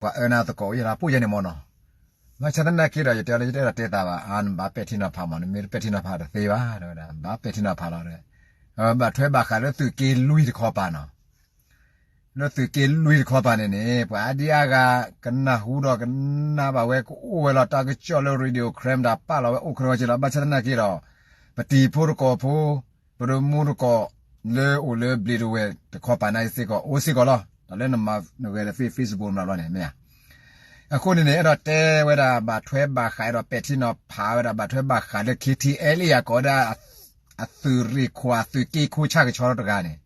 ပှၤအၢနၤသကိးယဲလီၤ ပိၢ်ယဲန့ၣ်မ့ၢ်နီၤ. ဘၣ်ဆၣ်သနာ်က့ဒီး ယတဲလၢယတအဲၣ်ဒိးတဲသးဘၣ် အါ နဘၣ်ပဲာ်ထံနီၤဖးမး နမ့ၢ်တပဲာ်ထံနီၤဖးတသ့ဘၣ် တဲဝဲဒၣ် ဘၣ်ပဲာ်ထံနီၤဖးလီၤဒီး ဘၣ်ထွဲဘၣ်ဃးလၢသုးက့လွံၢ်တခီပၤနီၤ. လၢသုးက့လွံၢ်တခီပၤန့ၣ်န့ၣ် ပှၤအါဒံအါဂၤ ကနၢ်ဟူဒီးကနၣ်ဘၣ်ဝဲ ကအိၣ်ဝဲလီၤ တၢ်ကစီၣ်လၢ Radio Karen တၢ်ပာ်လီၤဝဲအိၣ်ခရၢဝဲက့လီၤ. ဘၣ်ဆၣ်သနာ်က့ဒီး ပတံၤဖိတကိးဖိ ပရမူတကိး လၢအိၣ်လၢဘျံးတဝဲၢ်တခီပၤန့ၣ်စ့ၢ်ကီး အိၣ်စ့ၢ်ကီးလီၤ. တၢ်လၢနမၤနဂဲၤလၢ Facebook မးဘျီန့ၣ် မ့ၢ်ဧါ. အဃိန့ၣ်န့ၣ် အဲၣ်ဒိးတဲဝဲဒၣ် ဘၣ်ထွဲဘၣ်ဃး အဲၣ်ဒိးပဲာ်ထံနီၤဖးဝဲဒၣ် ဘၣ်ထွဲဘၣ်ဃးလၢ KTLA အံၤ ကိးဝဲဒၣ် အသုးရ့ၣ်ခိၣ် အသုးက့ခိၣ်ဆၣ်ကဆီတဂၤန့ၣ်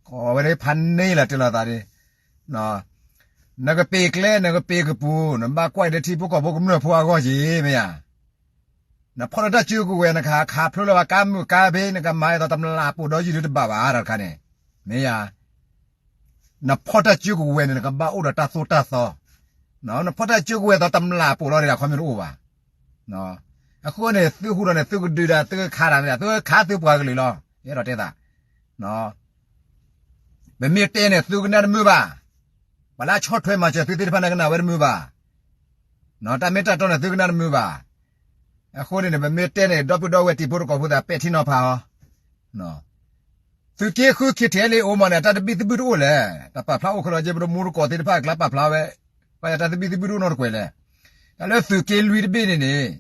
ကိးဝဲဒၣ်ဖးန့ၢ်လီၤတဲလီၤသးဒ် နကပ့ၤကျဲ နကပ့ၤကပူၤ နဘၣ်ကွၢ်လၢထံဖိကီၢ်ဖိကမျၢၢ်ဖိအဂီၢ်က့ၤ မ့ၢ်ဧါ. နဖီၣ်လၢတၢ်စုကဝဲၤ နကဟးခးဖျိလၢပှၤကါမုၢ်ကါဖ့ နကမၤအသးတမျၢ်ပိာ်ဒီးယုၢ်ဒုတဘၣ်ဘၣ် တၢ်တခါန့ၣ် မ့ၢ်ဧါ. နဖီၣ်တၢ်စုကဝဲၤန့ၣ် နကဘၣ်အိၣ်ဒီးတၢ်သိၣ်တၢ်သီ နဖီၣ်တၢ်စုကဝဲၤသီးတမျၢ်ပိာ်လီၤဒီး အခီပညီတအိၣ်ဘၣ်. အဃိန့ၣ် သုဟူဒီးန့ၣ် သုကဒုးဒၣ် သုကခးတၢ်န့ၣ် သုခးသုပှၤကလုာ်လီၤ. ယအဲၣ်ဒိးတဲသး ပမ့ၢ်တဲန့ၣ် သုကနၣ်တမုာ်ဘၣ်. ပှၤလၢအဆီၣ်ထွဲမၤစၢၤသုသ့ၣ်တဖၣ်န့ၣ် ကနၣ်ဝဲတမုာ်ဘၣ်. တၢ်မ့ၢ်တၢ်တီန့ၣ် သုကနၣ်တမုာ်ဘၣ်. အဃိန့ၣ်န့ၣ် ပမ့ၢ်တဲန့ၣ် ဒီပုၢ်ဒီဝဲၢ်တံၤဖိတကိးဖိသ့ၣ် ပဲာ်ထံနီၤဖးအီၤ သုးက့ဃု KTLA အိၣ်မးန့ၣ် တၢ်သဘံၣ်သဘုၣ်တအိၣ်လဲၣ်. တၢ်ပာ်ဖျါအိၣ်ခဲလၢာ်က့ ပရမူတကိးသ့ၣ်တဖၣ်အကျါပာ်ဖျါဝဲ ဘၣ်ယတၢ်သဘံၣ်သဘုၣ်တအိၣ်နီတကွဲးလဲၣ်. တၢ်လၢသုးက့လွံၢ်တဘ့ၣ်န့ၣ်န့ၣ်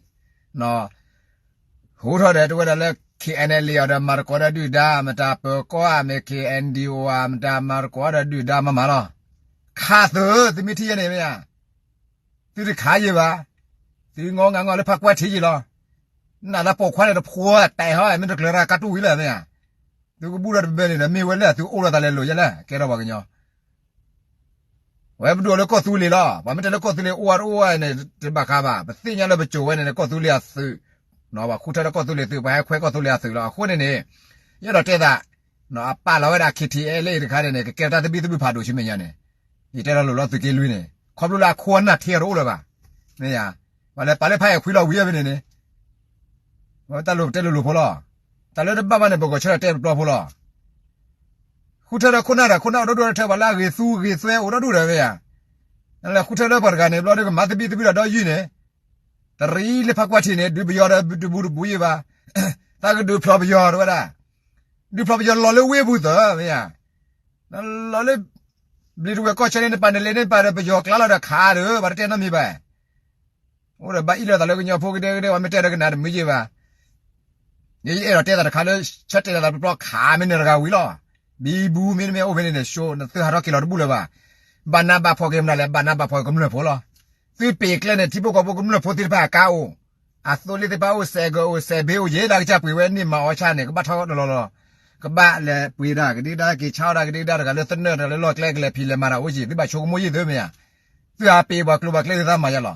ဟူထီၣ်ဒီးတဝဲဒၣ်လၢ KNLA အီၤဒီးမၤသကိးတၢ်ဒုၣ်ဒါ မတၤပၢၤကီၢ်ဧါ မ့ၢ် KNDO ဧါ မတၤမၤသကိးတၢ်ဒုၣ်ဒါမၤမၤလီၤ. ခးသုး သုမ့ၢ်ထံၣ်ယဲန့ၣ်မ့ၢ်ဧါ. သုတခးယံၤဘၣ်. သုငီငါငီလၢဖးကွၢ်ထံယံၤလီၤ. နသးပိာ်ခွါန့ၣ်တဖိတဲာ်ဟီ မ့ၢ်တကျၢၤတၢ်ကးတူၢ်ဝံၤလၢမ့ၢ်ဧါ. သုကဘူၣ်ထီၣ်တဘၢန့ၣ်ဒီး မ့ၢ်ဝဲလၢသုအိၣ်လီၤသးလဲၤလိာ်ယဲလဲၣ် ကဲထီၣ်ပှၤကညီ ဝဲပဒိၣ်လၢကီၢ်သူလ့ၤလီၤ. ပှၤမ့ၢ်တဲလၢကီၢ်သူလ့ၤအိၣ်ဝဲတအိၣ်ဝဲန့ၣ် တဘၣ်ဃးဘၣ်. ပသ့ၣ်ညါလၢပစိာ်ဝဲန့ၣ် ကီၢ်သူလ့ၤအသုး, ပှၤဃုထၢလၢကီၢ်သူလ့ၤသုး ပှၤဟဲခွဲကီၢ်သူလ့ၤအသုးလီၤ. အဃိန့ၣ်န့ၣ် ယအဲၣ်ဒိးတဲသး အပာ်လီၤဝဲဒၣ် KTLA တခါန့ၣ်န့ၣ် ကကဲထီၣ်တၢ်သဘံၣ်သဘုၣ်ဖးဒိၣ်ဆူမဲာ်ညါန့ၣ် ယတဲလီၤလိာ်လီၤသုးက့လွံၢ်န့ၣ် ခီဖျိလၢအခိၣ်အနၢ်ထဲအီၤတအိၣ်လၢၤဘၣ်. မ့ၢ်ဧါ. ပှၤလဲၤပာ်လၢဖးအဲၣ်ခွံလီၤဝံၤအဝဲန့ၣ်န့ၣ် တၢ်လိၣ်ပတဲလိၤလိၤဖိလီၤ. တၢ်လၢတဘၣ်ဘၣ်န့ၣ် ပဂီၤဆၢထၢၣ်တဲပျီဖိလီၤ. ဃုထၢဒီးခိၣ်နၢ်ဒီး ခိၣ်နၢ်အိၣ်ဒီဒူၣ်ဒီး ထဲပှၤလၢအဂ့ၤသူဂ့ၤသွဲအိၣ်ဒီဒူၣ်ဒီးမ့ၢ်ဧါ. နလဲၤဃုထၢလၢပှၤတဂၤန့ၣ် ဘျီဒီးကမၤသဘံၣ်သဘုၣ်ဒီးဒီယုၢ်န့ၣ် တရံးလၢဖးကွၢ်ထံးန့ၣ် ဒုးပယီၤဒီးတဘူးတဘူးယံၤဘၣ်. တၢ်ကဒုးဖျိးပယီၤတဝဲဒၣ် ဒုးဖျိးပယီၤလီၤလၢဝ့ၢ်ပူၤသၢမ့ၢ်ဧါ. နလီၤလၢ ဘျံးတဝဲၢ်ကီၢ်ဆၢန့ၣ် နပာ်နလဲၤန့ၣ်ပာ်ဒီးပယီၤကျါလီၤဒီးခးဒီး ပှၤတတဲနီတမံၤဘၣ်. အိၣ်ဒီးဘၣ်အံၣ်လိာ်သးလၢကညီဖိကဒဲကဒဲ ပှၤမ့ၢ်တဲဒီးကနၣ်တမုာ်ယံၤဘၣ်. ယအဲၣ်ဒိးတဲသးတခါလၢ ဆၢတဲာ်လီၤသးတဘျီခးမ့ၢ်န့ၣ်တဂၤဝံၤလီၤ. ဘံဘူမ့တမ့ၢ်အိၣ်ဖဲန့ၣ်န့ၣ် ဆိ နသုဟးထီၣ်က့ၤလီၤတဘူၣ်လၢၤဘၣ်. ဘၣ်နးဘၣ်ဖှီၣ်က့ၤမနုၤလဲၣ် ဘၣ်နးဘၣ်ဖှီၣ်ကမျၢၢ်ဖိလီၤ. သုပ့ၤကျဲန့ၣ် ထံဖိကီၢ်ဖိကမျၢၢ်ဖိသ့ၣ်တဖၣ်အကါအိၣ်, အသိလ့ၣ်သ့ၣ်တဖၣ်အိၣ် စဲးကၢးအိၣ် စဲးဘ့အိၣ် ယဲဒၣ်ကစၢ်ပှ့ၤဝဲန့ၢ်မၤအီၤဆၣ်န့ၣ် ကဘၣ်ထီၣ်လီၤလီၤလီၤ. ကဘၣ်လဲၤပှ့ၤတၢ်ကဒံကဒါက့ၤဆါအီၣ်တၢ်ကဒံကဒါတဂၤလၢသနၢၣ်တဂၤလၢလီၢ်ကျဲကလဲၤဖံးလဲၤမၤတၢ်အိၣ်က့ၤ သုဘၣ်ဆိကမိၣ်ယံာ်သုမ့ၢ်ဧါ. သုဟးပ့ၤပှၤကျိၤပှၤကျဲသုသးမၤယဲလီၤ.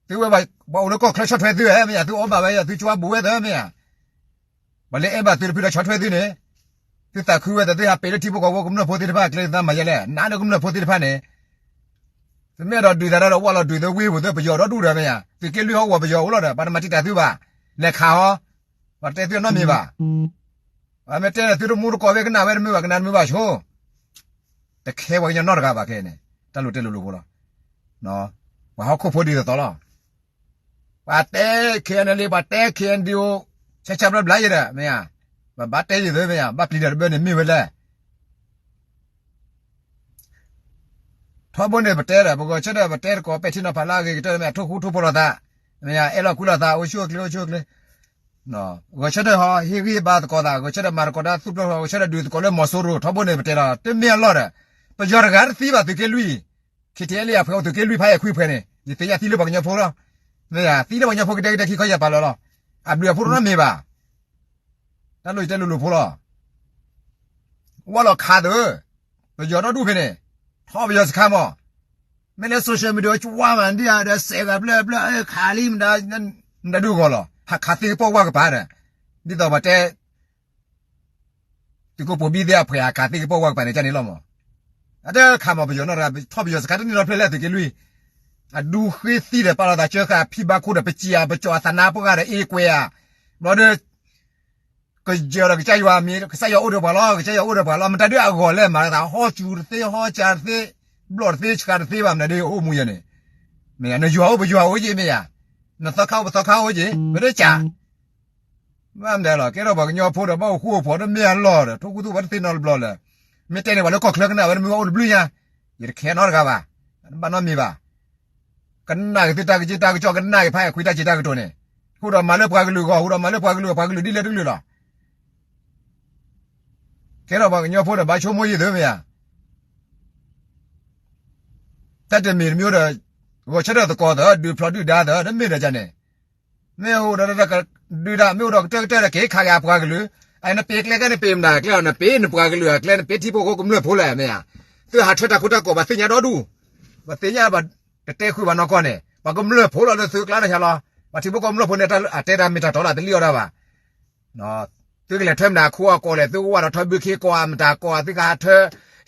သုဝဲပှၤအိၣ်လၢကီၢ်ချၢဆီၣ်ထွဲသုဧါ မ့ၢ်ဧါ သုအီၣ်ဘၣ်ဝဲယဲ သုကၠွါဘူးဝဲသၢမ့ၢ်ဧါ. ပှၤလၢအဲၣ်ဘၣ်သုတဖုဒီးဆီၣ်ထွဲသုန့ၣ် သုသးခုဝဲသး သုဟးပ့ၤလၢထံဖိကီၢ်ဖိကမျၢၢ်ဖိသ့ၣ်တဖၣ်ကျဲသုသးမၤယဲလဲၣ် နးလၢကမျၢၢ်ဖိသ့ၣ်တဖၣ်န့ၣ် သုမ့ၢ်အဲၣ်ဒိးဒုးသးဒီး ဝၢ်လီၤဒုးသုဝ့ၢ်ပူၤသုပယီၤဒီဒူၣ်ဒီးမ့ၢ်ဧါ. သုးက့လွံၢ်ဟီၣ်ကဝီၤပယီၤအိၣ်လီၤဒီး ပှၤတမၤတံာ်တာ်သုဘၣ်. လဲၤခးဟီ ပှၤတဲသုနီတမံၤဘၣ်. ပှၤမ့ၢ်တဲန့ၣ်သုတမူတကိးဝဲကနၣ်ဝဲတမုာ်ဘၣ် ကနၣ်တမုာ်ဘၣ်ဆိ တခဲပှၤကညီနီတဂၤဘၣ်ခဲအံၤန့ၣ် တၢ်လိၣ်တဲလိၤလိၤဖိလီၤ. ပှၤဟီၣ်ခိၣ်ဖိဒ်သိးသိးလီၤ. ပှၤတဲ KNLA ပှၤတဲ KNDO ဆၢဆၢဘျါဘျါယဲဒီး မ့ၢ်ဧါ. ပဘၣ်တဲယဲသိးမ့ၢ်ဧါ ဘၣ်ပျံၤတၢ်တဘၢန့ၣ်မ့ၢ်ဝဲလဲၣ်. ထီဘိန့ၣ်ပတဲဒီး ပဂီၤဆၢထၢၣ်ပတဲတကိးပဲာ်ထံနီၤဖးလၢအဂ့ၤကတၢၢ်မ့ၢ် အထိၣ်ဃူထိၣ်ဖိးလိာ်သး မ့ၢ်ဧါ အဲၣ်လီၤကွံလီၤသး အိၣ်ဆူၣ်အိၣ်ချ့ အိၣ်ဆူၣ်အိၣ်ချ့ ဂီၤဆၢထၢၣ်ဟီ ဟ့ၣ်ဂံၢ်ဟ့ၣ်ဘါသကိးသး ဂီၤဆၢထၢၣ်မၤသကိးတၢ်သူၣ်ဖျိၣ်ထီ ဂီၤဆၢထၢၣ်ဒုးသကိးလၢမီၤစိရိၤ ထီဘိန့ၣ်ပတဲဒီး တမ့ၢ်အလီၢ်ဒီး ပယီၤတဂၤတသံဘၣ်သုးက့လွံၢ် KTLA အဖှဲးအိၣ်သုးက့လွံၢ်ဖးအဲၣ်ခွံဖှဲးန့ၣ် ယသ့ၣ်ညါသံလၢပှၤကညီဖိလီၤ. မ့ၢ်ဧါ သံလၢပှၤကညီဖိကဒဲကဒဲခံခီယၤပာ်လီၤလီၤ. အဘျုးအဖှိၣ်တနီတမံၤဘၣ်. တၢ်လိၣ်ယတဲလိၤလိၤဖိလီၤ. ဝဲလီၤခးသုး ပယီၤဒီဒူၣ်ဖဲန့ၣ် ထီၣ်ပယီၤစခါမး မ့ၢ်လၢ social media ကွၢ်မးဒ်ဧါဒီး စဲးဂၤဖျၢၣ်ဖျၢၣ် ခးလံမတၤ မတၤဒုၣ်ဂီၤလီၤ ဟးခးသ့ကပီၢ်ဝၢ်ကပၤဒီး ဒ်သိးပှၤတဲ သုးခိၣ်ပိာ်ဘံၣ်သ့ၣ်အဖှဲး ဟးခးသ့ကပီၢ်ဝၢ်ကပၤန့ၣ် ကန့ၣ်လီၤမး. အတခးမး ပယီၤနီၢ်တဂၤ ထီၣ်ပယီၤစခါတန့ၢ်လီၤဖျဲၣ်လဲၣ်သုးက့လွံၢ် အဒူဃ့သံဒီးပာ်လီၤသးကၢဃာ်ဖံဘါခိၣ်ဒီး ပစံးအပကၠီအသးနါပှၢ်ဂၤဒီး အ့ကွဲးဧါ ဘျီဒီး ကယဲၢ်ဒီးကစၢ်ယွၤမ့ၢ် ကစၢ်ယွၤအိၣ်ဒီးပှၤလီၤ ကစၢ်ယွၤအိၣ်ဒီးပှၤလီၤ မတၤဒုးအဂီၢ်လဲၣ် မၤလီၤသး ဟီၣ်စူၤတသ့ ဟီၣ်စၢ်တသ့ ဘျီၣ်တသ့ဆှးတသ့ဘၣ်မနုၤဒ်အိၣ်မူယဲန့ၣ်, မ့ၢ်ယၤ နယွၤအိၣ်ပယွၤအိၣ်က့မ့ၢ်ယၤ, နသီခါအိၣ်ပသီခါအိၣ်က့ ပတကး ဘၣ်မနုၤလီၤ. ကဲထီၣ်ပှၤကညီဖိဒီးဘၣ်အိၣ်ဃူအိၣ်ဖိး တမ့ၢ်အလီၢ်ဒီး ထိၣ်ခူသူၣ်ဝဲတသ့နီတဘျီလၢၤ. မ့ၢ်တဲန့ၣ် ပှၤလၢကီၢ်ချၢကနၣ်ဝဲတမုာ်ဘၣ်အိၣ်တဘျုးညါ, ယတခဲနီတဂၤဘၣ်, ဘၣ်နီတမံၤဘၣ်. ကနၣ်က့ၤသုတၢ်ကစီၣ်တၢ်ကစီၣ် ကနၣ်က့ၤဖးအဲၣ်ခွံတၢ်ကစီၣ်တၢ်ကတိၤန့ၣ်, ဃုာ်ဒီးမၤလၢပှၤကလုာ်အဂီၢ် ဃုာ်ဒီးမၤလၢပှၤကလုာ် ပှၤကလုာ်ဒ်လဲၣ်တကလုာ်လီၤ. ကဲထီၣ်ပှၤကညီဖိဒီးဘၣ်ဆိကမိၣ်ယံာ်သုမ့ၢ်ဧါ. တၢ်တမံၤတမံၤဒီး ဂီၤဆၢထၢၣ်သကိးသၢ ဒုးဖျိးဒုၣ်ဒါသၢ တမ့ၢ်ဒီးန့ၣ်, မ့ၢ်အိၣ်ဒီးဒုၣ်ဒါ မ့ၢ်အိၣ်ဒီးကတၢၢ်ကတၢၢ်ဒီး က့ၤခးက့ၤအပှၤကလုာ်, အနပ့ၤကျဲကဲနပ့ၤမနုၤကျဲလီၤ နပ့ၤနပှၤကလုာ်အကျဲ နပ့ၤထံဖိကီၢ်ဖိကမျၢၢ်ဖိလဲၣ်မ့ၢ်ဧါ. သုဟးထွဲတၢ်ခိတၢ်ကီၢ် ပှၤသ့ၣ်ညါဒီဒူၣ်, ပှၤသ့ၣ်ညါဘၣ်, တတဲဃုာ်ဘၣ်နီၢ်ကီၢ်န့ၣ် ပှၤကမျၢၢ်ဖိလီၤလၢသုကျါတၢ်ဆါလီၤ. ပှၤထံဖိကီၢ်ဖိကမျၢၢ်ဖိန့ၣ် အတဲတၢ်မ့ၢ်တၢ်တီလီၤ တလံၣ်အီၣ်ဒၣ်ဘၣ်. သုကလဲၤထွဲမတၤအခိအကီၢ်လဲၣ်, သုကဝၢ်ဒီးထီဘုခ့ကီၢ်ဧါ မတၤကီၢ်ဧါ, သုကဟးထွဲ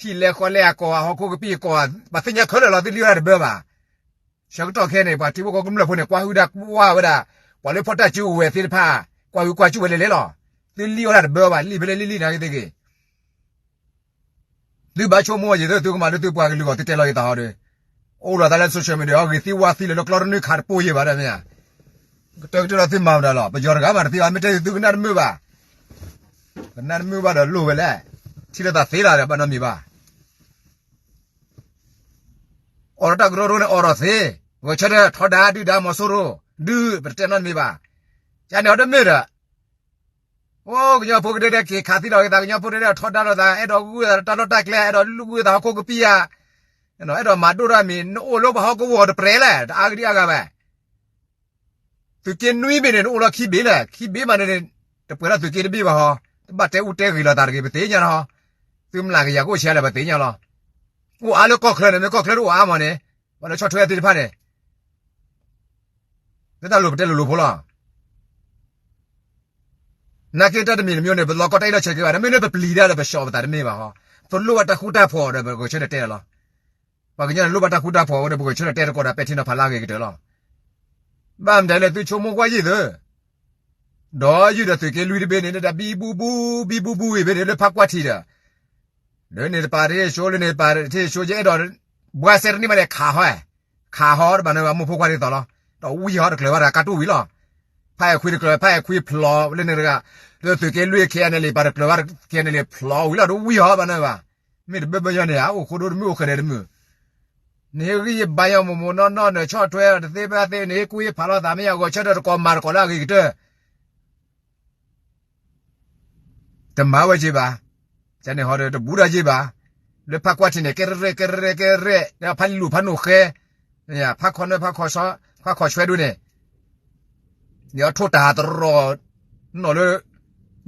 ဟံၣ်လဲဃီလဲအကီၢ်ဧါ, ဟီၣ်ခိၣ်ကပံာ်ကီၢ်ဧါ, ပှၤသ့ၣ်ညါခဲလၢာ်လီၤ သုလံၣ်အီၣ်ဒၣ်တဘၢဘၣ်. ဆၢကတီၢ်ခဲအံၤန့ၣ် ပှၤထံဖိကီၢ်ဖိကမျၢၢ်ဖိန့ၣ် ကွၢ်ဟုၣ်ဒၣ်ကွၢ်ဝဲဒၣ် ပှၤလၢဖီၣ်တၢ်စုကဝဲၤသ့ၣ်တဖၣ်, ကွၢ်ဟုၣ်ကွၢ်စူၣ်ဝဲလဲၣ်လဲၣ်လီၤ. သုလံၣ်အီၣ်ဒၣ်တဘၢဘၣ်, လံၣ်ဖဲလဲၣ်လံၣ်လံၣ်န့ၣ်က့ၤသ့က့ၤ သုဘၣ်ဆိကမိၣ်ယံာ်သု သုကမၤလၢသုပှၤကလုာ်အဂီၢ် သုတဲလီၤက့ၤသးဟီဒီး, အိၣ်ဒီးသးလၢ social media အဂ့ၤသံဝါသံလၢၤလၢကျီတနွံခးတပိၢ်ယံာ်ဘၣ်ဒီးမ့ၢ်ဧါ. ကတၢၢ်ကတၢၢ်ဒီးသုမၤမတၤလီၤ, ပယီၤတဂၤမးတသ့ဘၣ်, မ့ၢ်တဲသုသုကနၣ်တမုာ်ဘၣ်, ကနၣ်တမုာ်ဘၣ်ဒီးလိၣ်ဝဲလဲၣ်, ထံၣ်လိာ်သးသ့လီၤဒီးဘၣ်နီတမံၤဘၣ်. အိၣ်ဒီးတၢ်ကရၢကရိန့ၣ်အိၣ်ဒီးသ့, ဂဲၤဆၢထၢၣ်ထီဒါဒုၣ်ဒါမီၤစိရိၤ, ဒုၣ်ပတတဲနီတမံၤဘၣ်. ကန့ၣ်အီၤတမ့ၢ်ဒီး အိၣ်ကညီဖိကဒဲဒဲက့ၤခးသံလီၤက့ၤသး ကညီဖိကဒဲဒဲထီဒါလိာ်သး အဲၣ်ဒိးဂုာ်သးတၢ်လီၢ်တၢ်ကျဲ အဲၣ်ဒိးဂုာ်သးဟီၣ်ခိၣ်ကပံာ်ဧါ, အဲၣ်ဒိးမၤဒိၣ်တၢ်မံၤ နအိၣ်လၢပှၤဟီၣ်ကဝီၤတပြဲၤလဲၣ် တအါဂံၢ်ဒံးအါဂၤဘၣ်. သုးက့နွံဘ့ၣ်န့ၣ် နအိၣ်လီၤခံဘ့ၣ်လဲၣ်, ခံဘ့ၣ်မးန့ၣ် တပှဲၤလၢသုးက့တဘ့ၣ်ဘၣ်ဟီ, တဘၣ်တဲအူတဲဂ့ၤလိာ်သးတဂ့ၤ ပသ့ၣ်ညါလီၤ. သုမျးကယၤကအိၣ်ဆံးလဲၣ် ပသ့ၣ်ညါလီၤ. အိၣ်အါလၢကီၢ်ချၢန့ၣ် မ့ၢ်ကီၢ်ချၢတအိၣ်အါမးန့ၣ်, ပှၤလၢဆီၣ်ထွဲသ့ၣ်တဖၣ်န့ၣ် လၢတၢ်လိၤပတဲလိၤလိၤဖိလီၤ. နာ်က့တၢ်တမံၤတမံၤန့ၣ် ပလီၤကီတၢ်အ့ၣ်လိာ်ဆဲးက့ဘၣ်, တမ့ၢ်လၢပပျံၤတၢ်ဒီးပဆှီပသးတမ့ၢ်ဘၣ်ဟီ, ပလိၣ်ဘၣ်တၢ်ဃူတၢ်ဖိးဒီးပဂဲၤဆၢထၢၣ်တဲလီၤ. ပှၤကညီန့ၣ်လိၣ်ဘၣ်တၢ်ဃူတၢ်ဖိးဝဲဒီး ပဂဲၤဆၢထၢၣ်တဲတကိးဒီးပဲာ်ထံနီၤဖးလၢအဂ့ၤကတၢၢ်လီၤ. ဘၣ်မတၤလဲၣ် သုဆိကမိၣ်ကွၢ်ယံာ်သု, ဒီးယုၢ်ဒီးသုးက့လွံၢ်တဘ့ၣ်န့ၣ် ဒ်ဘံဘူဘူ ဘံဘူဘူအံၤဘ့ၣ်န့ၣ် လၢဖးကွၢ်ထံးဒီး လၢန့ၣ်တပၤတဟ့ၣ်ဆိ လၢန့ၣ်တပၤတဟ့ၣ်ဆိ ယအဲၣ်ဒိး ဘှါစဲတန့ၢ်ဘၣ်န့ၣ် ခးဟီ, ခးဟီတဘၣ်န့ၣ်ဘၣ် မိၢ်ဖိခွါဒ်သိးလီၤ. ဒီးဝံၣ်ဟီတကျၢၤဘၣ်တဂၤ ကးတူၢ်ဝံၤလီၤ. ဖးအဲၣ်ခွံတကျၢၤ ဖးအဲၣ်ခွံဖျိးလၢန့ၣ်တဂၤ, လၢသုးက့လွံၢ် ခဲအံၤန့ၣ်လံ ပှၤတကျၢၤဘၣ် ခဲအံၤန့ၣ်လံ ဖျိးဝံၤလီၤ ဒီးဝံၣ်ဟီဘၣ်န့ၣ်ဘၣ်. မ့ၢ်တဘၢဘၢညီန့ၣ် အိၣ်ဃိဒိတမုၢ် အိၣ်ဃဲဒဲးတမုၢ် နဟ့ၣ်ဂံၢ်ဟ့ၣ်ဘါယီၤမိၢ်မိၢ်နီၢ်နီၢ် နဆီၣ်ထွဲတသ့ဘၣ်သ့ နဟ့ၣ်ကူၣ်ဟ့ၣ်ဖးလိာ်သး မ့ၢ်ယဂီၤဆၢထၢၣ်တကိးမၤတကိးလၢအဂ့ၤကတၢၢ် တမၤဝဲက့ဘၣ်. ကန့ၣ်ဟီဒီးတဘူးတၢ်က့ဘၣ်. လၢဖးကွၢ်ထံးန့ၣ် ကဲရဲၣ်ကဲရဲၣ်ကဲရဲၣ် ဖးလံာ်လူၤဖးနိၣ်ဃဲ, ဖးခီနၢ ဖးခီဆွဲဒိၣ်န့ၣ် ယထိၣ်တၢ်တရီ နီၢ်လၢ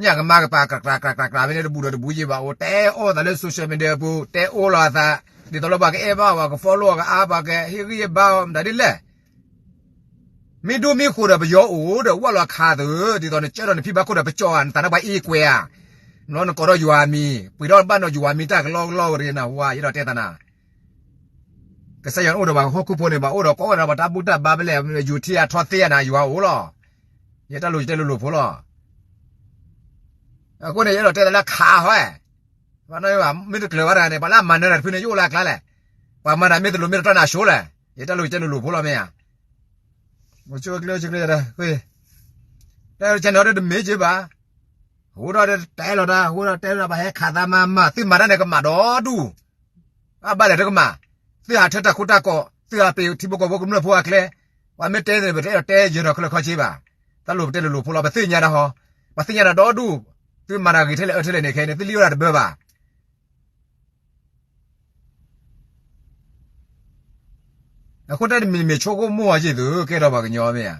ညၣ်ကမါကပၤ ကြၢးကြၢးကြၢးကြၢးဝဲန့ၣ် တဘူးဒီးတဘူးယံာ်ဘၣ်အိၣ် တဲအီၣ်သးလၢ social media အပူၤ တဲအီၣ်လီၤအသး ဒ်သိးလၢပှၤကအဲၣ်ဘၣ် ပှၤက follow အီၤ ကအါ ပှၤကဟ့ၣ်ဂံၢ်ဟ့ၣ်ဘါအီၤ မတၤဒ်လဲၣ်. မ့ၢ်ဒိမ့ၢ်ဃိဒီးပယီၤအိၣ်ဒီး ဝၣ်လီၤခးသု ဒ်သိးနကၢထီၣ်နဖံဘၣ်ခိၣ်ဒီးပကၠီၣ်ဧါ နသးနပှၤအ့ၣ်ကွဲဧါ. နဘျီနကိးထီၣ်ယွၤမံၤ ပှ့ၤထီၣ်ဘၣ်နီၢ်ယွၤမံၤတၢ်ကလီကလီဝဲတဂ့ၤနဝါ ယအဲၣ်ဒိးတဲသးနၤ ကစၢ်ယွၤအိၣ်ဒီးပှၤဟီၣ်ခိၣ်ဖိန့ၣ် ဘၣ်အိၣ်ဒီးကိးဝဲဒၣ်ပှၤတၢ်ဘူၣ်တၢ်ဘါဖဲလဲၣ် ယူၤထံအထီသ့အနၤ ယွၤအိၣ်လီၤ. ယတၢ်လိၤယတဲလိၤလိၤဖိလီၤ. အဃိန့ၣ် ယအဲၣ်ဒိးတဲသးလၢခးဟီဧါ. မ့ၢ်တကျၢၤဘၣ်တဂၤန့ၣ် ပှၤလၢအမၤနၢၤတၢ်တဖုန့ၣ် ယအိၣ်လၢအကျါလဲၣ်. ပှၤမၤတၢ်မ့ၢ်တလိၤမ့ၢ်တတီၢ်နၤဆိလဲၣ်. ယတၢ်လိၤယတဲလိၤလိၤဖိလီၤမ့ၢ်ဧါ. တၢ်န့ၣ်အီၤတမ့ၢ်က့ဘၣ်. အဃိဒီးတဲလီၤတၢ် အဃိဒီးတဲလီၤပှၤဟဲခးသးမၤမၤ သုမၤတၢ်န့ၣ်ကမၣ်ဒီဒူၣ် အဘၣ်လဲၣ်တကမၣ်, သုဟးထၢတၢ်ခိတၢ်ကီၢ်, သုဟးပ့ၤထံဖိကီၢ်ဖိကမျၢၢ်ဖိအကျဲ, ပှၤမ့ၢ်တဲန့ၣ် ပတအဲၣ်ဒိးတဲယၢၤထီၣ်ခဲလၢာ်ခဲဆ့ဘၣ်. တၢ်လိၤပတဲလိၤလိၤဖိလီၤ, ပသ့ၣ်ညါတၢ်ဟီ, ပှၤသ့ၣ်ညါတၢ်ဒီဒူၣ်, သုမၤတၢ်ဂ့ၤထဲလဲၣ်အၢထဲလဲၣ်န့ၣ် ခဲအံၤန့ၣ် သုလံၣ်အီၣ်ဒၣ်တဘၢဘၣ်. အဃိတၢ်တမံၤမ့ၢ်ဆိကမိၣ်အီၤက့ၤသု ကဲထီၣ်ပှၤကညီမ့ၢ်ဧါ,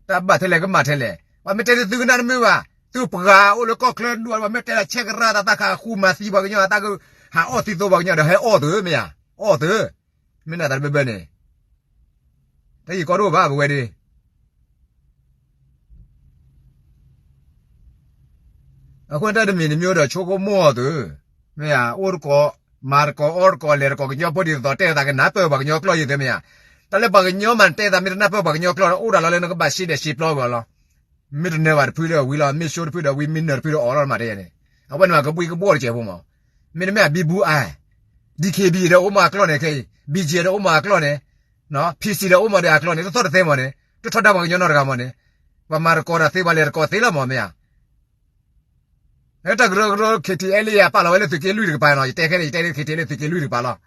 တၢ်ဘၣ်ထဲလဲၣ်ကမၣ်ထဲလဲၣ်, ပှၤမ့ၢ်တဲသုသုကနၣ်တမုာ်ဘၣ်, သုပှၤအိၣ်လၢကီၢ်ချၢဒူၣ် ပှၤမ့ၢ်တဲလၢဆဲးကရၢ်သး တၢ်ခးဃူမၤသံပှၤကညီ တၢ်ကဟးအီၣ်သံသိပှၤကညီဒီး ဟဲအီၣ်သုမ့ၢ်ဧါ, အီၣ်သု, မ့ၢ်နသးတဘၢဘၢန့ၣ် တၢ်ဂ့ၢ်ကီဒိၣ်ဘၣ် ပဝဲဒၣ် အဃိတၢ်တမံၤတမံၤဒီးဆိကမိၣ်အီၤသု, မ့ၢ်ဧါ, အိၣ်တကိး, မၤတကိး, အီၣ်တကိး, လဲၤတကိး ကညီဖိဒ်သိးတဲသးကနၢ်ပၢၢ်ပှၤကညီကျိာ်ယံၤသုမ့ၢ်ဧါ, တၢ်လၢပှၤကညီမးတဲသးမ့ၢ်တနၢ်ပၢၢ်ပှၤကညီကျိာ်ဒီး အိၣ်ဒၣ်လီၤလၢနကဘၣ်စံးဒီးစံးပျီဝဲလီၤ, မ့ၢ်တနၢၤဘၣ်တဖုဒီးဝံၤလီၤ, မ့ၢ်ဆိတဖုဒီးဝံၤ, မ့ၢ်နၢၤတဖုဒီးအီၣ်လီၤမးတဲန့ၣ်, အဝဲန့ၣ်မးကဘှံးကဘှီၣ်တစဲးဖိမး, မ့တမ့ၢ်အဘံဘူအါ DKBA ဒီးအိၣ်မးအကျီၢ်န့ၣ်ခဲအံၤ BGF ဒီးအိၣ်မးအကျီၢ်န့ၣ် PC ဒီးအိၣ်မးဒီးအကျီၢ်န့ၣ် တသီၣ်တသဲမးန့ၣ် တထီဒါပှၤကညီနီတဂၤမးန့ၣ် ပှၤမၤသကိးတၢ်သ့ ပှၤလဲၤသကိးသ့လီၤမး မ့ၢ်ဧါ. တၢ်ကရၢကရိ KTLA အပာ်လီၤဝဲလၢသုးက့လွံၢ်တကပၤနီၤ ယတဲခဲန့ၣ် ယတဲလၢ KTLA သုးက့လွံၢ်တကပၤလီ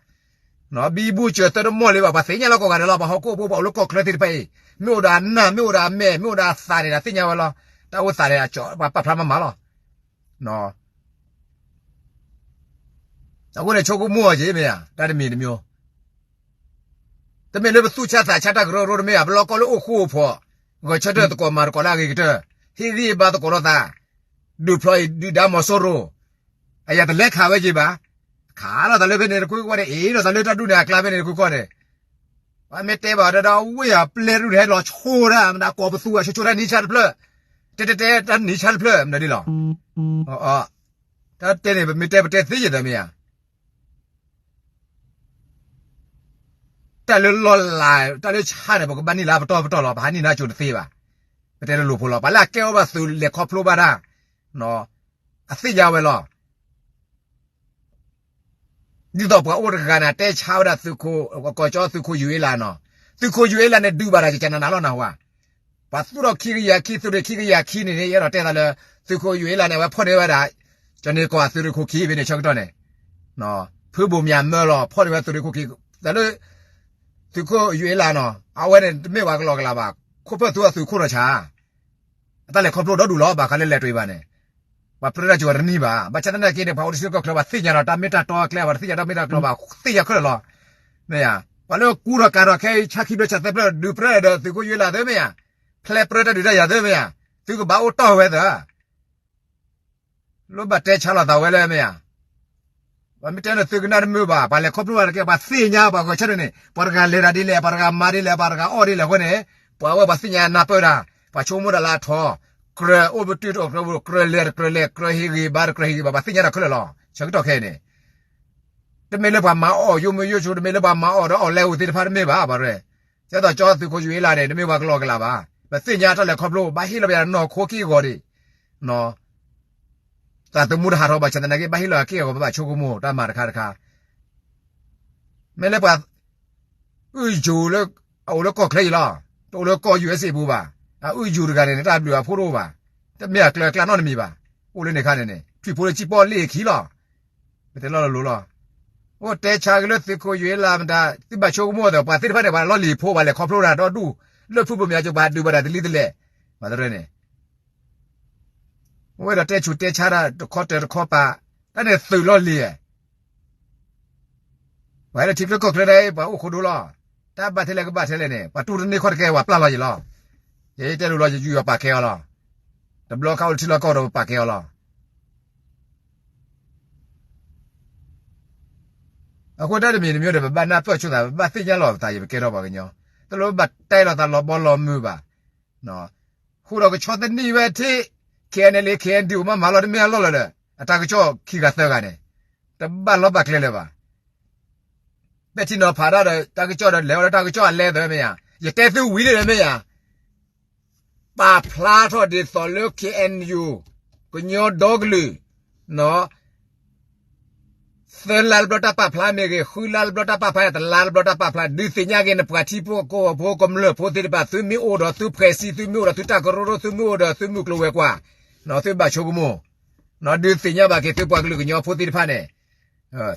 ၤ. ဘံဘူစၢၤသၢတမီၢ်လၢၤဘၣ် ပှၤသ့ၣ်ညါလီၤကိးဂၤဒဲးလီၤ ပှၤဟီၣ်ခိၣ်ဖိ ပှၤအိၣ်လၢကီၢ်ချၢသ့ၣ်တဖၣ်အံၤ မ့ၢ်အိၣ်ဒီးအနၢ် မ့ၢ်အိၣ်ဒီးအမဲာ် မ့ၢ်အိၣ်ဒီးအသးန့ၣ်ဒီးသ့ၣ်ညါဝဲလီၤ. တၢ်အိၣ်သးန့ၣ် ပှၤပာ်ဖျါမးမးလီၤ. အဃိန့ၣ် ဆိကမိၣ်အီၤက့ၤ မ့ၢ်ဧါ တၢ်တမံၤတမံၤ တမ့ၢ်လၢပသူၣ်ဆါသးဆါတၢ်ကရၢကရိတမ့ၢ်ဧါ ပလီၢ်ကီၢ်လၢအိၣ်ဃူအိၣ်ဖိး ဂဲၤဆၢထၢၣ်သကိးမၤသကိးလၢအဂ့ၤကတၢၢ် ဟ့ၣ်ဂံၢ်ဘါသကိးလိာ်သး ဒုးဖျီအံၤဒုၣ်ဒါမီၤစိရိၤ အယၤတလဲၤခးဝဲက့ၤဘၣ် ခးလိာ်သးလၢဖဲန့ၣ်တကွ့ကီၢ်န့ၣ် အ့ၣ်လိာ်သးလၢတၢ်ဒူၣ်န့ၣ်အကျါဖဲန့ၣ်တကွ့ကီၢ်န့ၣ် ပမ့ၢ်တဲဘၣ်ဒီးအဝဲၢ်အပျဲၢ်တဒူၣ်န့ၣ် ဟဲလီၤဆိဒၣ် မတၤကိးပသူအဆိဆိတၢ်နံၤဆါတဖျၢၣ် တဲတဲတဲတၢ်နံၤဆါတဖျၢၣ် မတၤဒ်လီၤ တၢ်တဲန့ၣ် ပမ့ၢ်တဲပတဲသ့ယဲၢ်သးမ့ၢ်ဧါ တၢ်လၢလီၢ်လၤ တၢ်လၢဆါန့ၣ် ပကဘၣ်နံၣ်လါပတီၢ်ပတီၢ်လီၤ ပဟးနံၣ်နါစိၤတသ့ဘၣ် ပတဲတလိၤဖိလီၤ ပှၤလၢအကဲအီၣ်ဘၣ်သုးလဲၤခီဖျိဘၣ်တၢ် အသ့ၣ်ညါဝဲလီၤ ဒ်သိးပှၤအိၣ်တဂၤန့ၣ် တဲဆါဝဲဒၣ်သုးခိၣ် ကီၢ်ကၠီသုးခိၣ်ယူၤအ့လးနီၤ သုးခိၣ်ယူၤအ့လးန့ၣ် ဒုးဘၣ်တၢ်ကကနနၤလီၤနဟါ ပှၤသူၣ်ထီၣ်ခံကယၤခံ သုးရ့ၣ်ခံကယၤခံန့ၣ်န့ၣ် ယအဲၣ်ဒိးတဲသးလၢ သုးခိၣ်ယူၤအ့လးန့ၣ် အဝဲဖီၣ်န့ၢ်ဝဲဒၣ် ကၠီၤန့ၢ်ကီၢ်အသုးရ့ၣ်ခိၣ်ခံဖဲန့ၣ်ဆၢကတီၢ်န့ၣ် ဖုဘိၣ်မၠးမၢလီၤ ဖီၣ်န့ၢ်ဝဲသုးရ့ၣ်ခိၣ်ခံ တၢ်လၢ သုးခိၣ်ယူၤအ့လးနီၤ အဝဲန့ၣ်တမ့ၢ်ပှၤကလီကလးဘၣ် ခိၣ်ဖၢၣ်သူအသုးခိၣ်နီၤဆါ အတၢ်လဲၤခီဖျိဒီဒူၣ်လီၤ ဘၣ်ဃးလၢလဲၤတ့ၢ်ဘၣ်န့ၣ် ပှၤပြၢတၢ်ကီတနံၤဘၣ် ဘၣ်ဆၣ်သနာ်က့န့ၣ် ပှၤအိၣ်တဆံကီၢ်ချၢ ပှၤသ့ၣ်ညါဒီးတၢ်မ့ၢ်တၢ်တီအကျဲ ပှၤတသ့ၣ်ညါတၢ်မ့ၢ်တၢ်တီဘၣ် သ့ၣ်ညါခဲလၢာ်လီၤ မ့ၢ်ဧါ ပှၤလၢကူထီၣ်ကၤထီၣ်ခဲအံၤ ဆါခံဖျၢၣ်ဆါသၢဖျၢၣ် ဒုးပြၢဒီးသုးခိၣ်ယူၤအ့လးသ့မ့ၢ်ဧါ ဖျဲးပြၢတၢ်ဒုးတၢ်ယၤသ့မ့ၢ်ဧါ သုကဘၣ်အိၣ်တီၢ်ဝဲသၢ လိၣ်ဘၣ်တဲဆါလိာ်သးဝဲလၢမ့ၢ်ဧါ ပှၤမ့ၢ်တဲန့ၣ်သုကနၣ်တမုာ်ဘၣ် ပှၤလဲၤခီဖျိဘၣ်တက့ၢ် ပှၤသ့ၣ်ညါပှၤဂဲၤဆၢထၢၣ်န့ၣ် ပှၤတဂၤလဲၤတၢ်ဒ်လဲၣ် ပှၤတဂၤမၤဒ်လဲၣ် ပှၤတဂၤအီၣ်ဒ်လဲၣ်အဃိန့ၣ် ပှၤဝဲပှၤသ့ၣ်ညါနၢ်ပၢၢ်တၢ် ပှၤဆိကမိၣ်တၢ်လၢအထီ ကြၢးအိၣ်ပတုာ်တအိၣ်ကြၢး ကြၢးလဲၤတကြၢးလဲၤ ကြၢးဟ့ၣ်ဂံၢ်ဘါတကြၢးဟ့ၣ်ဂံၢ်ဘါ ပှၤသ့ၣ်ညါတၢ်ခဲလၢာ်လီၤ ဆၢကတီၢ်ခဲအံၤန့ၣ် တမ့ၢ်လၢပှၤမၤအီၣ်ယိၣ်မုာ်ယိၣ်ဆိ တမ့ၢ်လၢပှၤမၤအီၣ်ဒီးအီၣ်လဲအိၣ်သ့ၣ်တဖၣ်တမ့ၢ်ဘၣ် ပှၤရဲ ဒ်သိးကၠီသုးခိၣ်ယူၤအ့လးန့ၣ် တမ့ၢ်ပှၤကလီကလးဘၣ် ပသ့ၣ်ညါတၢ်လဲၤခီဖျိ ဘၣ်ဟ့ၣ်လီၤပယီၤနီၢ်ခိက့ၢ်ဂီၤဒံး သးသမူတဟးထီၣ်ဘၣ်ဆၣ်သနာ်က့ ဘၣ်ဟ့ၣ်လီၤက့ၢ်ဂီၤ ပဘၣ်ဆိကမိၣ်တၢ်မၤတခါတခါ မ့ၢ်လၢပှၤ အုၣ်ယူၤလၢ အအိၣ်လၢကီၢ်ချၢအံၤလီၤ တအိၣ်လၢကီၢ် ယူၤအ့စ့ၣ် အပူၤဘၣ် အအုၣ်ယူၤတဂၤန့ၣ် တၢ်ဘျုးအဖှိၣ်တအိၣ်ဘၣ် တမ့ၢ်အကျၢၤအကျါနီတမံၤဘၣ် အိၣ်လၢန့ၣ်ခါန့ၣ်န့ၣ် ထွံၣ်ဖိလၢကံၣ်ပီၣ်လ့ၣ်အခံလီၤ ပတဲလီၤလိၤလီၤ အိၣ်တဲဆါက့ၤလၢသုးခိၣ်ယူၤအ့လးမတၤ သုဘၣ်ဆိကမိၣ်သး ပှၤသ့ၣ်တဖၣ်န့ၣ် ပှၤလီၢ်လံၤဖိပှၤလဲၤခီဖျိတၢ်ဒီဒူၣ် လၢဖုဘိၣ်မၠးကၠိပှၤဒုးဘၣ်တၢ်တလံၤတလဲၣ် ဘၣ်တရၢန့ၣ် အဝဲဒီးတဲဆူးတဲဆါတၢ်တခီတၢၤတခီပၤ တၢ်န့ၣ်သုးလီၢ်လံၤ ပှၤလၢထံချၢကီၢ်ချၢဒၣ်အံၤ ပှၤအိၣ်ခိးဒိလီၤ တၢ်ဘၣ်ထဲလဲၣ်ကဘၣ်ထဲလဲၣ်န့ၣ် ပှၤတူၢ်တန့ၢ်ခီၣ်တကဲ ပှၤပျၢ်လီၤယံာ်လီၤ ယတဲလိၤလီၤ ယယူးယီၤပာ်ကဲအီၤလီၤ တဘျီခါအိၣ်လၢထံလီၢ်ကီၢ်ဒီးပပာ်ကဲအီၤလီၤ အဃိတၢ်တမံၤတမံၤဒီး ပဘၣ်နၢ်ပၢၢ်ဆိသး ပဘၣ်သ့ၣ်ညါလီၤပသး ယပကဲထီၣ်ပှၤကညီ တလိၣ်ဘၣ်တဲလိာ်သးလီၤဘီလီၤမုၢ်ဘၣ် ဃုာ်ဒီးကဆီသနံၣ်ဝဲထံၣ် KNLA KNDO မၤမၤလီၤတမ့ၢ်အလီၢ်လၢၤဒီး အတၢ်ကစီၣ်ခံဂၤသၢဂၤန့ၣ် တဘၣ်လီၤဘၣ်ကျဲလၢၤဘၣ် ပဲာ်ထံနီၤဖးတၢ်ဒီးတၢ်ကစီၣ်ဒီး လဲၤဝဲလၢတၢ်ကစီၣ်အလဲသၢမ့ၢ်ဧါ, ယတဲသုဝံၤလံမ့ၢ်ဧါ, ပာ်ဖျါထီၣ်ဒ်သိးလၢ KNU ကညီဒီကလုာ် သၢလါတဘျီတၢ်ပာ်ဖျါမ့ၢ်ဂ့ၤ, ဃုလါတဘျီတၢ်ပာ်ဖျါ, တလါတဘျီတၢ်ပာ်ဖျါ, ဒုးသ့ၣ်ညါက့ၤ နပှၤထံဖိကီၢ်ဖိကမျၢၢ်ဖိသ့ၣ်တဖၣ်, သုမ့ၢ်အိၣ်ဒီးသု ဖှဲးစံ သုမ့ၢ်အိၣ်ဒီးသုတၢ်ကရၢကရိ, သုမ့ၢ်အိၣ်ဒီးသုမုၢ်ကျိၤဝဲၤကွာ်, သုဘၣ်ဆိကမိၣ်, ဒုးသ့ၣ်ညါဘၣ်က့ၤသုပှၤကလုာ်ကညီဖိသ့ၣ်တဖၣ်န့ၣ်,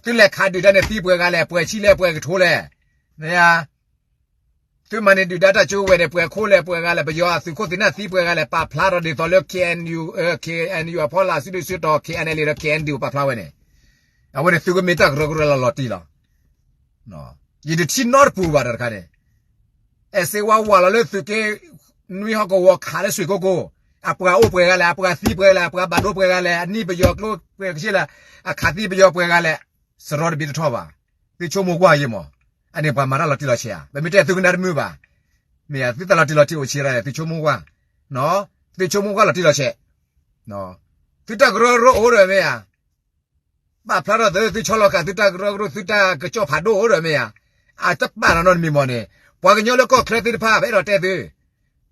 သုလဲၤခးဒုၣ်ဒါန့ၣ်သံပှဲၤဂၤလဲၣ်, ပှဲၤဆံလဲၣ်, ပှဲၤကထိလဲၣ်, မ့ၢ်ဧါ သုမၤန့ၢ်ဒုၣ်ဒါတၢ်ကၠိဝဲန့ၣ် ပှဲၤခိၣ်လဲၣ် ပှဲၤဂၤလဲၣ်, ပယီၤအသုးခိၣ်သ့ၣ်နၢ်သံပှဲၤဂၤလဲၣ်, ပာ်ဖျါထီၣ်ဒ်သိးလၢ KNU, KNU အဖီလာ်စုဒုၣ်စုတီၤ KNLA ဒီး KNDO ပာ်ဖျါဝဲန့ၣ်, အဝဲန့ၣ်သုကမ့ၢ်တၢ်ကရၢကရိလီၤလီၤတံၢ်လီၤ. ယတထံၣ်နီတပူၤဘၣ်တၢ်တခါန့ၣ်, အဲၣ်စ့ဝါဝးလီၤလၢသုးက့နွံဟီၣ်ကဝီၤခးလၢစွ့ၣ်ကိကိၣ်, အပှၤအိၣ်ပှဲၤဂၤလဲၣ်, အပှၤသံပှဲၤဂၤလဲၣ်, အပှၤဘၣ်ဒိပှဲၤဂၤလဲၣ်, အနံၣ်ပယီၤကျိပှဲၤကဆ့လဲၣ်, အခးသံပယီၤပှဲၤဂၤလဲၣ်, စရီတဘ့ၣ်တထီၣ်ဘၣ်. သုဆိကမိၣ်ကွၢ်ယံမး, အန့ၣ်ပှၤမၤတၢ်လီၤတံၢ်လီၤဆဲးဧါ, ပမ့ၢ်တဲသုကနၣ်တမုာ်ဘၣ်, မ့ၢ်သုတၢ်လီၤတံၢ်လီၤဆဲးအိၣ်ဆံးရၣ်, သုဆိကမိၣ်ကွၢ်, သုဆိကမိၣ်ကွၢ်လီၤတံၢ်လီၤဆဲး, သုတၢ်ကရၢကရိအိၣ်ဒီးမ့ၢ်ဧါ, ပာ်ဖျါထီၣ်သု သုဆီလီၤဃာ်သုတၢ်ကရၢကရိ သုတၢ်ကစီၣ်ဖးဒိၣ်အိၣ်ဒီးမ့ၢ်ဧါ, အတပာ်နီၢ်နီတမံၤမးန့ၣ်, ပှၤကညီလၢကီၢ်ချၢသ့ၣ်တဖၣ် ပအဲၣ်ဒိးတဲသု,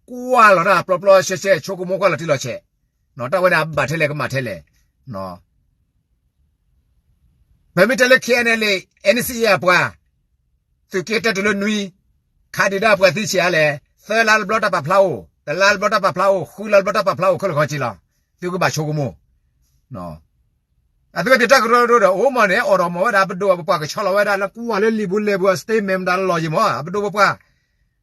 ကွၢ်လီၤတၢ်ပျီပျီဆှဲဆှဲ ဆိကမိၣ်ကွၢ်လီၤတံၢ်လီၤဆဲး, တၢ်ဝဲန့ၣ်အဘၣ်ထဲလဲၣ်ကမၣ်ထဲလဲၣ် ပမ့ၢ်တဲလၢ K N L A, N C A အပှၤ, သုးက့တၢတုၤလၢနွံ, ခးဒံးဒၣ်ပှၤသံဆံးအါလဲၣ်, သၢလါတဘျီတၢ်ပာ်ဖျါအိၣ်, တလါတဘျီတၢ်ပာ်ဖျါအိၣ်, ဃုလါတဘျီတၢ်ပာ်ဖျါအိၣ်ခဲလၢာ်ခဲဆ့လီၤ. သုကဘၣ်ဆိကမိၣ် အသုဝဲသ့ၣ်တၢ်ကရၢကရိဒီး အိၣ်မးန့ၣ် အိၣ်ဒီးမၤဝဲဒၣ် ပဒိၣ်ပပှၢ်ကဆီလီၤဝဲဒၣ်လၢကွၢ်လၢလံာ်ပူၤလဲၢ်ပူၤ statement မတၤလီၤယံၤမး ပဒိၣ်ပပှၢ်,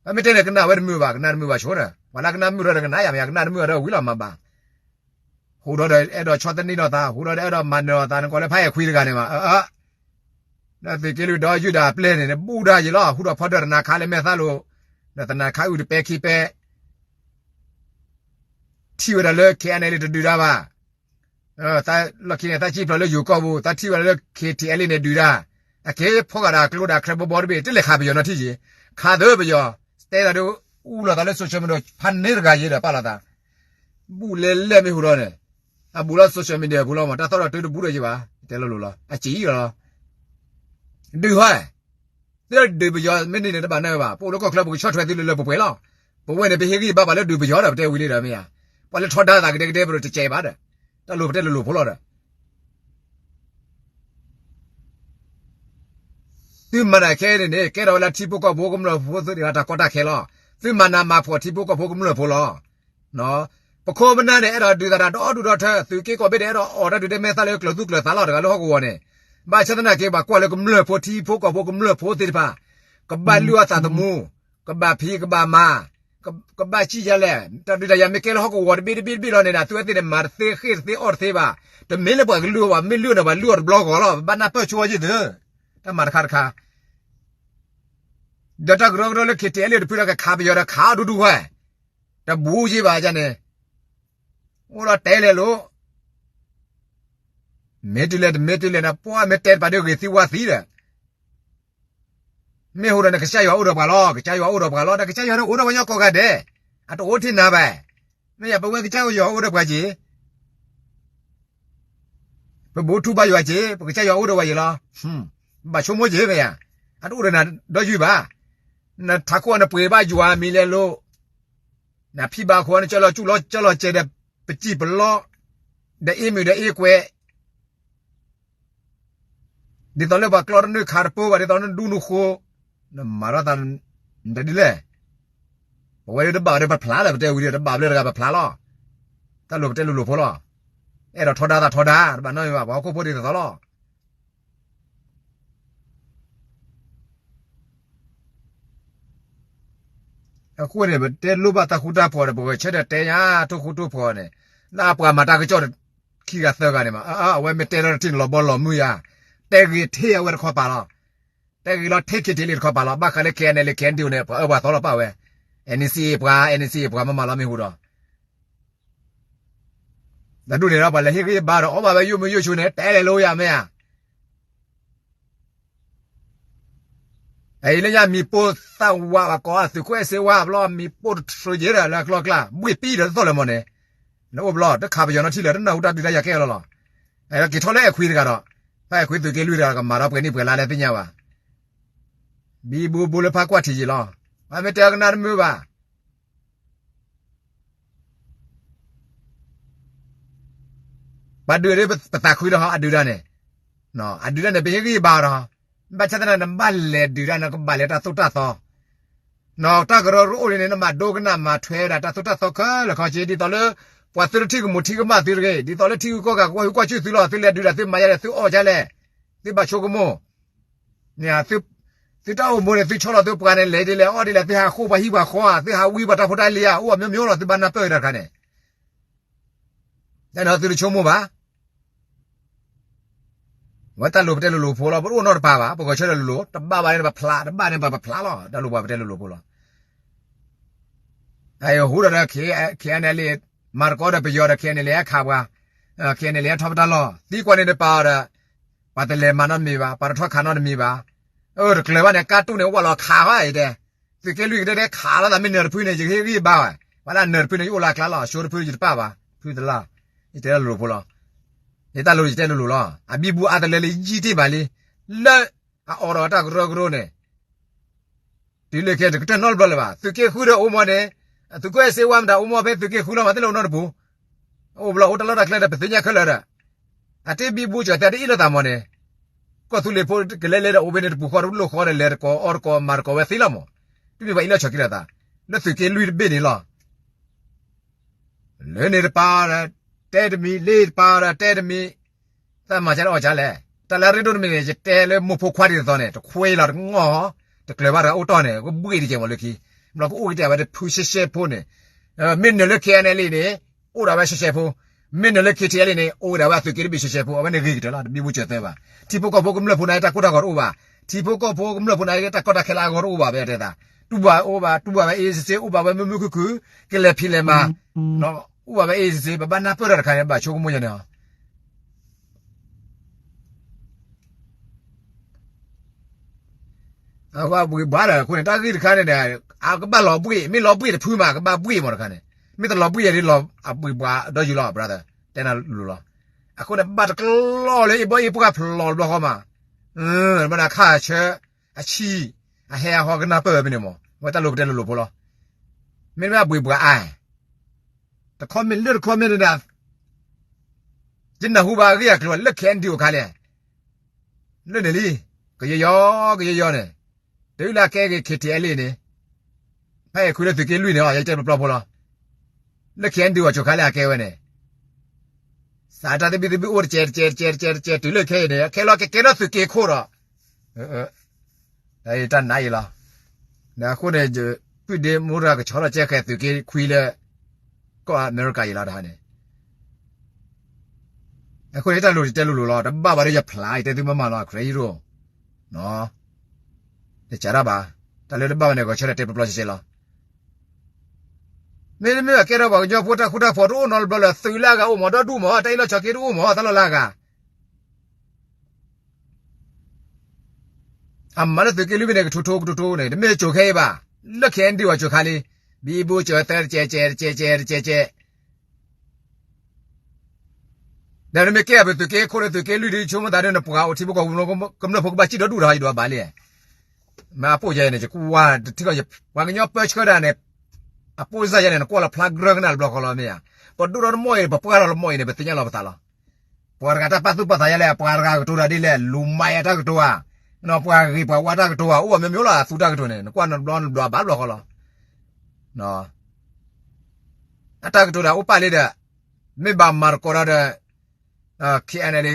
အမ့ၢ်တဲန့ၣ် ကနၣ်ဝဲတမုာ်ဘၣ်, ကနၣ်တမုာ်ဘၣ်ဆိဒီး ပှၤလၢကနၣ်မုာ်ထီၣ်ဒီးကနၣ်ယၤမယၤ ကနၣ်တမုာ်ဒီးဝံၤလီၤမၤဘၣ်. ဟူးဒီးအဲၣ်ဒိးဆီတနံၤဒီးသး, ဟူးဒီးအဲၣ်ဒိးမၤနၢၤဒီးသး, နကွၢ်လၢဖးအဲၣ်ခွံတဂၤန့ၣ်မး, ဒီးသုးက့လွံၢ်ဒီးယုၢ်ဒီးအပျဲၢ်န့ၣ် ဘူၣ်ဒၣ်ယံၤလီၤ, ဟူးဒီးဖီဒၢးတနၤခါလၢမဲာ်သၣ်လိၤ, ဒီးတနၤခါအုၣ်တပဲခံပဲ ထံၣ်ဝဲဒၣ်လၢ K N L A တဒုးတၢ်ဘၣ်, လီၢ်ခံန့ၣ် သးစံၣ်ဖျိးလၢယိၤကီၢ်ပူၤ, သးထံၣ်ဝဲဒၣ်လၢ K T L A န့ၣ်ဒုးတၢ်, အက့ၤဖီၣ်ဃာ်ဒီးကျိဒီးခရဲဘီဘီတဘ့ၣ် တလဲၤခးပယီၤနီတထံၣ်က့ၤ, ခးသၢပယီၤ, တဲသးဒီး အူလီၤသးလၢ social media ဖးန့ၢ်တဂၤယ့ၤဒီးပာ်လီၤသး, ဘူၣ်လဲၤလဲၣ်မ့ၢ်ဟူးဒီးန့ၣ်, အဘူးလီၤ social media ပူၤလီၤမး တၢ်သီၣ်ဒီးတုၤတဘူးဒီးယ့ၤဘၣ်, တဲလိၤလိၤလီၤ အစံၣ်လီၤ ဒုးဟီ, သုဒုးပယီၤမ့ၢ်န့ၣ်န့ၣ် တဘၣ်နၢ်ဝဲဘၣ်, ပအိၣ်လၢကီၢ်ချၢပကဆီၣ်ထွဲသုလၢလၢပှဲၤပှဲၤလီၤ. ပဝဲန့ၣ် ပဟ့ၣ်ဂံၢ်ဘါပှၤလၢဒုးပယီၤဒီး ပတဲဝံၤလံဒီးမ့ၢ်ဧါ, ပှၤလၢထီဒါသးကဒဲကဒဲ ပဒိးတစဲးဘၣ်ဒီး, တၢ်လိၣ်ပတဲလိၤလိၤဖိလီၤဒီး သုမၤတၢ်ခဲအံၤန့ၣ်န့ၣ် ကဲထီၣ်ဝဲလၢထံဖိကီၢ်ဖိကမျၢၢ်ဖိသ့ၣ်တဖၣ်တၢ်ကီတၢ်ခဲလီၤ. သုမၤနးမၤဖှီၣ်ထံဖိကီၢ်ဖိကမျၢၢ်ဖိလီၤ. ပခိၣ်ပနၢ်န့ၣ် အဲၣ်ဒိးဒုးသးတၢ်ဒီဒူၣ်ဒီထၢ, သုးက့ကိးဘ့ၣ်န့ၣ် အဲၣ်ဒိးအီၣ်တၢ်ဒုးတၢ်မဲာ်သၣ်လၢကျၢၤသူၣ်ကျၢၤသးလီၤတဂၤလၢဟီၣ်ကဝီၤန့ၣ်, ဘၣ်ဆၣ်သနာ်က့ ပှၤကွၢ်လၢကမျၢၢ်ဖိထံဖိကီၢ်ဖိကမျၢၢ်ဖိသ့ၣ်တဖၣ်, ကဘၣ်လုၢ်အီၣ်သးသမူ, ကဘၣ်ဖံးကဘၣ်မၤ, ကဘၣ်စံၣ်ယါလဲၣ်, တၢ်ဒုးတၢ်ယၤမ့ၢ်ကဲလၢဟီၣ်ကဝီၤတဘ့ၣ်တဘ့ၣ်တဘ့ၣ်လီၤန့ၣ်ဒီး သုဝဲသ့ၣ်န့ၣ် မၤတသ့ဃ့ၢ်တသ့အီၣ်တသ့ဘၣ်. တမ့ၢ်လၢပှၤကလုၢ်အီၣ်ဘၣ်, မ့ၢ်လုၢ်အီၣ်န့ၣ် ပှၤလုၢ်အီၣ်တဘျီဂီၤလီၤ, ပဘၣ်နၢ်ပၢၢ်ဆိအီၤယ့ၢ်သု, တၢ်မၤတခါတခါ ဒီးတၢ်ကရၢကရိလၢ K T L A တဖုဒီးကခးပယီၤဒီးခးအီၣ်ဒူဒူဝဲ, တဘူးယ့ၢ်ဘၣ်န့ၣ်, အိၣ်ဒီးတဲလဲၤလိၤ, မ့ၢ်တုၤလဲၣ်တမ့ၢ်တုၤလဲၣ်န့ၣ် ပှၤမ့ၢ်တဲတပာ်ဒီးဂ့ၤသံဝါသံဒီး, မ့ၢ်ဟူးဒီးန့ၣ် ကစၢ်ယွၤအိၣ်ဒီးပှၤလီၤ, ကစၢ်ယွၤအိၣ်ဒီးပှၤလီၤ, ဒီးကစၢ်ယွၤန့ၣ်အိၣ်ဒီးပှၤကညီကိးဂၤဒဲး, အတအိၣ်ထဲနၤဘၣ်, မ့ၢ်ယၤပဝဲကစၢ်ယွၤအိၣ်ဒီးပှၤက့ၤ ပဘူးထူဘၣ်ယွၤက့ၤ, ပကစၢ်ယွၤအိၣ်ဒီးပှၤယ့ၤလီၤ. ဘၣ်ဆိကမိၣ်က့ၤမ့ၢ်ယၤ, အတအိၣ်ဒီးနၤဒီးယုၢ်ဘၣ်. နထးခိၣ်အနပှ့ၤဘၣ်ယွၤမံၤလဲၤလိၤ, နဖံဘၣ်ခိၣ်နကၢလီၤကၠူၣ်လီၤကၢလီၤစဲးဒီး ပစံၣ်ပလီ, ဒီးအ့ၣ်မုာ်ဒီးအ့ၣ်ကွဲး ဒ်သိးလၢပှၤကျီတနုာ်ခးတပၢဘၣ်, ဒ်သိးလၢနဒူနဃိ, နမၤထီၣ်သး နတဒ်လဲၣ်. ပဝဲဒၣ်တဘၣ်ဒီးပဖျါလီၤ, ပတဲဝံၤဒီး တဘၣ်ဘျဲၣ်တဂၤပဖျါလီၤ. တၢ်လိၣ်ပတဲလိၤလိၤဖိလီၤ. အဲၣ်ဒိးထီဒါသးထီဒါ, တဘၣ်နီတမံၤဘၣ်, ပှၤဟီၣ်ခိၣ်ဖိဒ်သိးသိးလီၤ. အဃိန့ၣ် ပတဲလိၣ်ဘၣ်တၢ်ဃူတၢ်ဖိးဒီး ပဂဲၤဆၢထၢၣ်တဲညါ ထိၣ်ဃူထိၣ်ဖိးန့ၣ်, လၢအပှၤမၤတၢ်ကစီၣ်ခံဂၤသၢဂၤန့ၣ်မး, အဝဲမ့ၢ်တဲလီၤတထံၣ်န့ၣ် လီၤဘီလီၤမုၢ်ယၤ, တဲဂ့ၤထဲအဝဲတခီပၤလီၤ. တဲဂ့ၤလီၤထဲ K T L A တခီပၤလီၤ. ဘၣ်ဃးလၢ K N L A K N D O န့ၣ် ပှၤအၢပှၤသီလီၤပာ်ဝဲ, N C A ပှၤ N C A ပှၤမၤမၤလီၤမ့ၢ်ဟူဒီး တၢ်ဒ်န့ၣ်ဒီး ပှၤလဲၤဟ့ၣ်ဂံၢ်ဘါဒီး အီၣ်ဘၣ်ဝဲယိၣ်မုာ်ယိၣ်ဆူၣ်န့ၣ် တဲလဲၤလိၤယၤမ့ၢ်ဧါ. အအံၤလၢညါမံၤပိၢ်သၣ်ဝးဘၣ်ကီး သုးခိၣ်အဲၣ်စ့ဝါဘျီ မံၤပိၢ်တထြၢယဲဒီးလၢအကျီကျါ ဘှ့ၣ်ပံဒီးတသီၣ်လၢၤမးန့ၣ်, နအိၣ်ဘျီ တခးပယီၤနီထံၣ်လၢၤ တနၢ်ဟူတၢ်ဒုးတၢ်ယၤကဲလီၤလီၤ. က့ၤထီၣ်လၢအဲၣ်ခွံတဂၤဒီး ဖဲအဲၣ်ခွံသုးက့လွံၢ်တဂၤ ကမၤထီၣ်ပှဲၤနံၣ်ပှဲၤလါလဲၣ်သ့ၣ်ညါဘၣ်. ဘံဘူဘူလၢဖးကွၢ်ထံးယံာ်လီၤ. ပှၤမ့ၢ်တဲအီၤကနၣ်တမုာ်ဘၣ်. ပှၤဒုးဒ်ပသးခုလီၤဟီ အဒုးဒၣ်န့ၣ်, အဒုးဒၣ်န့ၣ် ပဟ့ၣ်ဂံၢ်ဘါအီၤဒီး, ဘၣ်ဆၣ်သနာ် နဘၣ်လဲၤဒုးဒၣ် နကဘၣ်လဲၤတၢ်သိၣ်တၢ်သီ, တၢ်ကရၢကရိအိၣ်လံန့ၣ် နမၤဒိကနၣ်မၤထွဲဝဲဒၣ် တၢ်သိၣ်တၢ်သီခဲလၢာ်ခဲဆ့ ဒ်သိးလၢ ပှၤသုတထံၣ်ကမူးထံၣ်ကမၣ်သုတဂ့ၤ, ဒ်သိးလၢထံဂုၤကီၢ်ဂၤကဝီၤဟုၣ်ကွၢ်စူၣ်သုလီၤ, သုလဲၤဒုးဒၣ်သုမၤယါလဲၣ် သုအီၣ်ယါလဲၣ်, သုဘၣ်ဆိကမိၣ် သုတၢ်အိၣ်မူန့ၣ် သုဆီလီၤသုပှၤန့ၣ် လဲၤဒ်လဲၣ်အီၣ်ဒ်လဲၣ်, သုဟးဃိပှၤဟံၣ်ပှၤဃီဧါ, သုဟးဝံပှၤတၢ်ဖိတၢ်လံၤဧါ, အိၣ်အမျိုးမျိုးလီၤ, သုဘၣ်နၢ်ပၢၢ်က့ၤတၢ်တခါန့ၣ်, တၢ်န့ၣ်သုတဆိကမိၣ်ဘၣ်. ဝဲတၢ်လိၣ်ပတဲလိၤလိၤဖိလီၤ, ပတအိၣ်နီတပၤဘၣ်, ပဂဲၤဆၢထၢၣ်လိၤလိၤ, တဘၣ်ဘၣ်န့ၣ်ပဖျါ, တဘၣ်န့ၣ်ပဖျါလီၤ, တၢ်လိၣ်ပှၤပတဲလိၤလိၤဖိလီၤ. အဟူဒီး K N L A မၤသကိးဒီးပယီၤဒီး K N L A ဟဲခးပှၤ, K N L A ဟဲထီၣ်ပတၢ်လီၢ်, သံကွၢ်န့ၣ်တပာ်အီၤဒီး ပှၤတလဲၤမၤနီတမံၤဘၣ်, ပှၤတထီၣ်ခးနီတမံၤဘၣ်. အၢ တကျၢၤဘၣ်န့ၣ် ကါတူၢ်န့ၣ် ဝၣ်လီၤခးဘၣ်အံၤတဲ, သုးက့လွံၢ်ကတဲတဲခးလီၤသးမ့ၢ်နၢၤတဖုန့ၣ် ယကဟ့ၣ်ဂံၢ်ဘါဝဲ, ပှၤလၢအနၢၤတဖုန့ၣ် ယအိၣ်လၢအကျါလီၤ, အဆိတဖုယတပာ်ဘၣ်, ဖုသလါ, ယတဲတၢ်လိၤလိၤဖိလီၤ. ယတၢ်လိၤယတဲလိၤလိၤလီၤ, အဘံဘူအါတလၢလၢယံၢ်တ့ၢ်မးလံ, လၢအအိၣ်ဒီးတၢ်ကရၢကရိန့ၣ် တုၤလၢခဲတကတၢၢ်နီတဘျီလၢၤဘၣ်, သုးက့ဃုဒီးအိၣ်မးန့ၣ်, သုးက့စ့ဝါမတၤအိၣ်မးဖဲသုးက့ဃုလီၤမး တလဲၤအိၣ်နီတပူၤ, အိၣ်ဘျီအိၣ်တၢ်လီၢ်တၢ်ကျဲဒီးပသ့ၣ်ညါခဲလၢာ်ဒီး, အတ့ဘံဘူကၠီၤတဲတအ့ၣ်လိာ်သးမးန့ၣ်, ကီၢ်သူလ့ၤဖိကလဲၤလဲၤဒီးအိၣ်ဝဲန့ၣ်တပူၤဃီတလိၣ်ဃီဒီး လဲၤတကိးအီၣ်တကိးမၤတကိးဝဲသ့လီၤမး, တမ့ၢ်ဘၣ်အံၤလီၤဆီၣ်က့ၤတၢ်သး, လၢသုးက့လွံၢ်တဘ့ၣ်န့ၣ်လီၤ. လၢန့ၣ်တပၤဒီး တဲတမံၤ, လ့တပၤဒီး တဲတမံၤ, တၢ်မၤကၢ်တအီၣ်ကၢ်လဲၣ်. တၢ်လၢအရ့ဒိၣ်တမံၤန့ၣ် ယတဲလၢမိၢ်ဖိခွါဒ်သိးသိးန့ၣ် တခွဲလီၤတငီၢ်, တကျၢၤဘၣ်တဂၤအိၣ်တီၢ်န့ၣ် ကဘှ့ၣ်တကဲမးလၢခံ, ဘျီကအိၣ်က့ၤတဲဝဲတဖုရှဲရှဲဖိန့ၣ်, မ့ၢ်နုာ်လၢ K N L A န့ၣ် အိၣ်ဒၣ်ဝဲရှဲရှဲဖိ, မ့ၢ်နုာ်လၢ K T L A န့ၣ် အိၣ်ဒၣ်ဝဲအသုးက့တဘ့ၣ်ရှဲရှဲဖိ, အဝဲန့ၣ်ဂ့ၤကတၢၢ်လီၤ, တမံၤမူစၢၤသၢဘၣ်. ထံဖိကီၢ်ဖိကမျၢၢ်ဖိန့ၣ် တၢ်ကိၢ်တၢ်ဂီၤတအိၣ်ဘၣ်, ထံဖိကီၢ်ဖိကမျၢၢ်ဖိန့ၣ် တၢ်ကီတၢ်ခဲလၢအဂီၢ်တအိၣ်ဘၣ် ပတဲသး, တူၢ်ဘၣ်အိၣ်ဘၣ်, တူၢ်ဘၣ်ဝဲ easy easy, အိၣ်ဘၣ်ဝဲမုာ်မုာ်ခုၣ်ခုၣ်, ကလဲၤဖံးလဲၤမၤ, အိၣ်ဘၣ်ဝဲ easy easy, ပဘၣ်နၢ်ပၢၢ်တၢ်တခါန့ၣ် ဘၣ်ဆိကမိၣ်ယဲန့ၣ် အဝဲဘှံးဘှါဒီးအဃိန့ၣ် တၢ်ဂ့ၢ်တခါန့ၣ်ဒီး အကဘၣ်လီၤဘှံး, မ့ၢ်လီၤဘှံးတဖုမး ကဘၣ်ဘှံးမးတခါန့ၣ်, မ့ၢ်တလီၤဘှံးယဲဒ်လီၤအဘှံးဘှါဒီးယုာ်လီၤ brother, တဲနၤလိၤလီၤ. အဃိန့ၣ် ဘၣ်တကလီလၢ အဘီအံၤပှၢ်ဖျိးဘျီဃီမး, ဘၣ်နခါဆၢ အဆံ အဟဲအဟီကနၢ်ပၢၢ်ဝဲဖဲန့ၣ်မး, ဝဲတၢ်လိၤပတဲလိၤလိၤဖိလီၤ. မ့တမ့ၢ်အဘှံးဘှါအါ တခီမ့ၢ်လၢတခီမ့ၢ် ယနၢ်ဟူဘၣ်အဂ့ၢ်အကျိၤလၢ K N D O ခါလဲၣ်, လၢန့ၣ်လံ, ကယီယီ ကယီယီန့ၣ်, တုၤလၢအကဲက့ၤ K T L A န့ၣ်, ဖဲအံၤခွံလၢသုးက့လွံၢ်န့ၣ် ယတဲပျီပျီဖိလီၤ. လၢ K N D O အစိၤခါလၢအကဲဝဲန့ၣ် စးတၢ်သဘံၣ်သဘုၣ်အိၣ်တကဲးတကဲးတကဲးတကဲး တုၤလၢခဲအံၤန့ၣ် ခဲလီၤကကဲထီၣ်သုးက့ခိၣ်ဒီး တၢ်နးအံၤလီၤ. အဃိန့ၣ် ပုၢ်ဒ့မူရၤကဆီလီၤကဲဃဲၤသုးက့ခွံလၢ ကီၢ်အမဲရကၤအံၤလီၤတဟါန့ၣ်. အဃိန့ၣ် တၢ်လိၤယတဲလိၤလိၤလီၤ, တဘၣ်ဘၣ်ဒီးယဖျါ ယတဲသုမၤမၤလီၤ အကြၢးယိၣ် တစးထီၣ်ဘၣ်, တၢ်လၢတဘၣ်ဘၣ်န့ၣ် ဂီၤဆၢထၢၣ်တဲပျီပျီရှဲရှဲလီၤ. မ့တမ့ၢ်ဘၣ်ကဲထီၣ်ပှၤကညီဖိတၢ်ဃူတၢ်ဖိးတအိၣ်နီတဘျီလၢ သုးလၢအဂၤအိၣ်မးဒီဒူၣ်မး တၢ်အ့ၣ်လိာ်ဆိးက့တအိၣ်မး တၢ်လီၢ်လၢအဂၤ အမၤလၢသုးက့လွံၢ်ဘ့ၣ်န့ၣ် ကထူထူကထူထူန့ၣ် တမ့ၢ်စိၤခဲအံၤဘၣ်, လၢ K N D O အစိၤခါလံ, ဘံဘူစၢၤသၢတကဲးကဲးတကဲးကဲးတကဲးကဲး ဒီးနမ့ၢ်ကဲအပသုးက့ခိၣ်ဒီးသုးက့လွံၢ်ဒီး ဆိကမိၣ်သးဒီးနပှၤအိၣ်ထံဖိကီၢ်ဖိကမျၢၢ်ဖိကဘၣ်စံၣ်ဒီဒူၣ်ဒီး ယဒွးဘၣ်လံ. မ့ၢ်အပိၢ်ယဲန့ၣ် ယကွၢ်တထံၣ်ကီး ပှၤကညီပၢဆှၢဒၣ်န့ၣ် အပိၢ်စၢ်ယဲန့ၣ် နကွၢ်လီၤဖျါကြၢးကနၣ်တဘျီဃီလီၤမ့ၢ်ဧါ. ပဒိၣ်ထီၣ်တမီၢ်အံၤန့ၣ် ပပှၢ်ထီၣ်တမီၢ်အံၤန့ၣ် ပသ့ၣ်ညါလီၤပသးလီၤ. ပှၤတဂၤတၢ်ပာ်သူၣ်ပာ်သးယဲလဲၣ်, ပှၤတဂၤကတိၤတၢ်ဒ်လဲၣ်, လူၤမၤယၤတၢ်ကတိၤဧါ, ပှၤဂ့ၤပှၤဝါတၢ်ကတိၤဧါ, အိၣ်ဘၣ်မ့ၢ်မ့ၢ်လီၤ အသူတၢ်ကတိၤန့ၣ် နကွၢ်နဘျီနဘျီဘၣ်ဘျီဃီလီၤ. အတၢ်ကတိၤဒီးအိၣ်ပာ်လံဒီး မ့ၢ်ဘၣ်မၤသကိးဒီး K N L A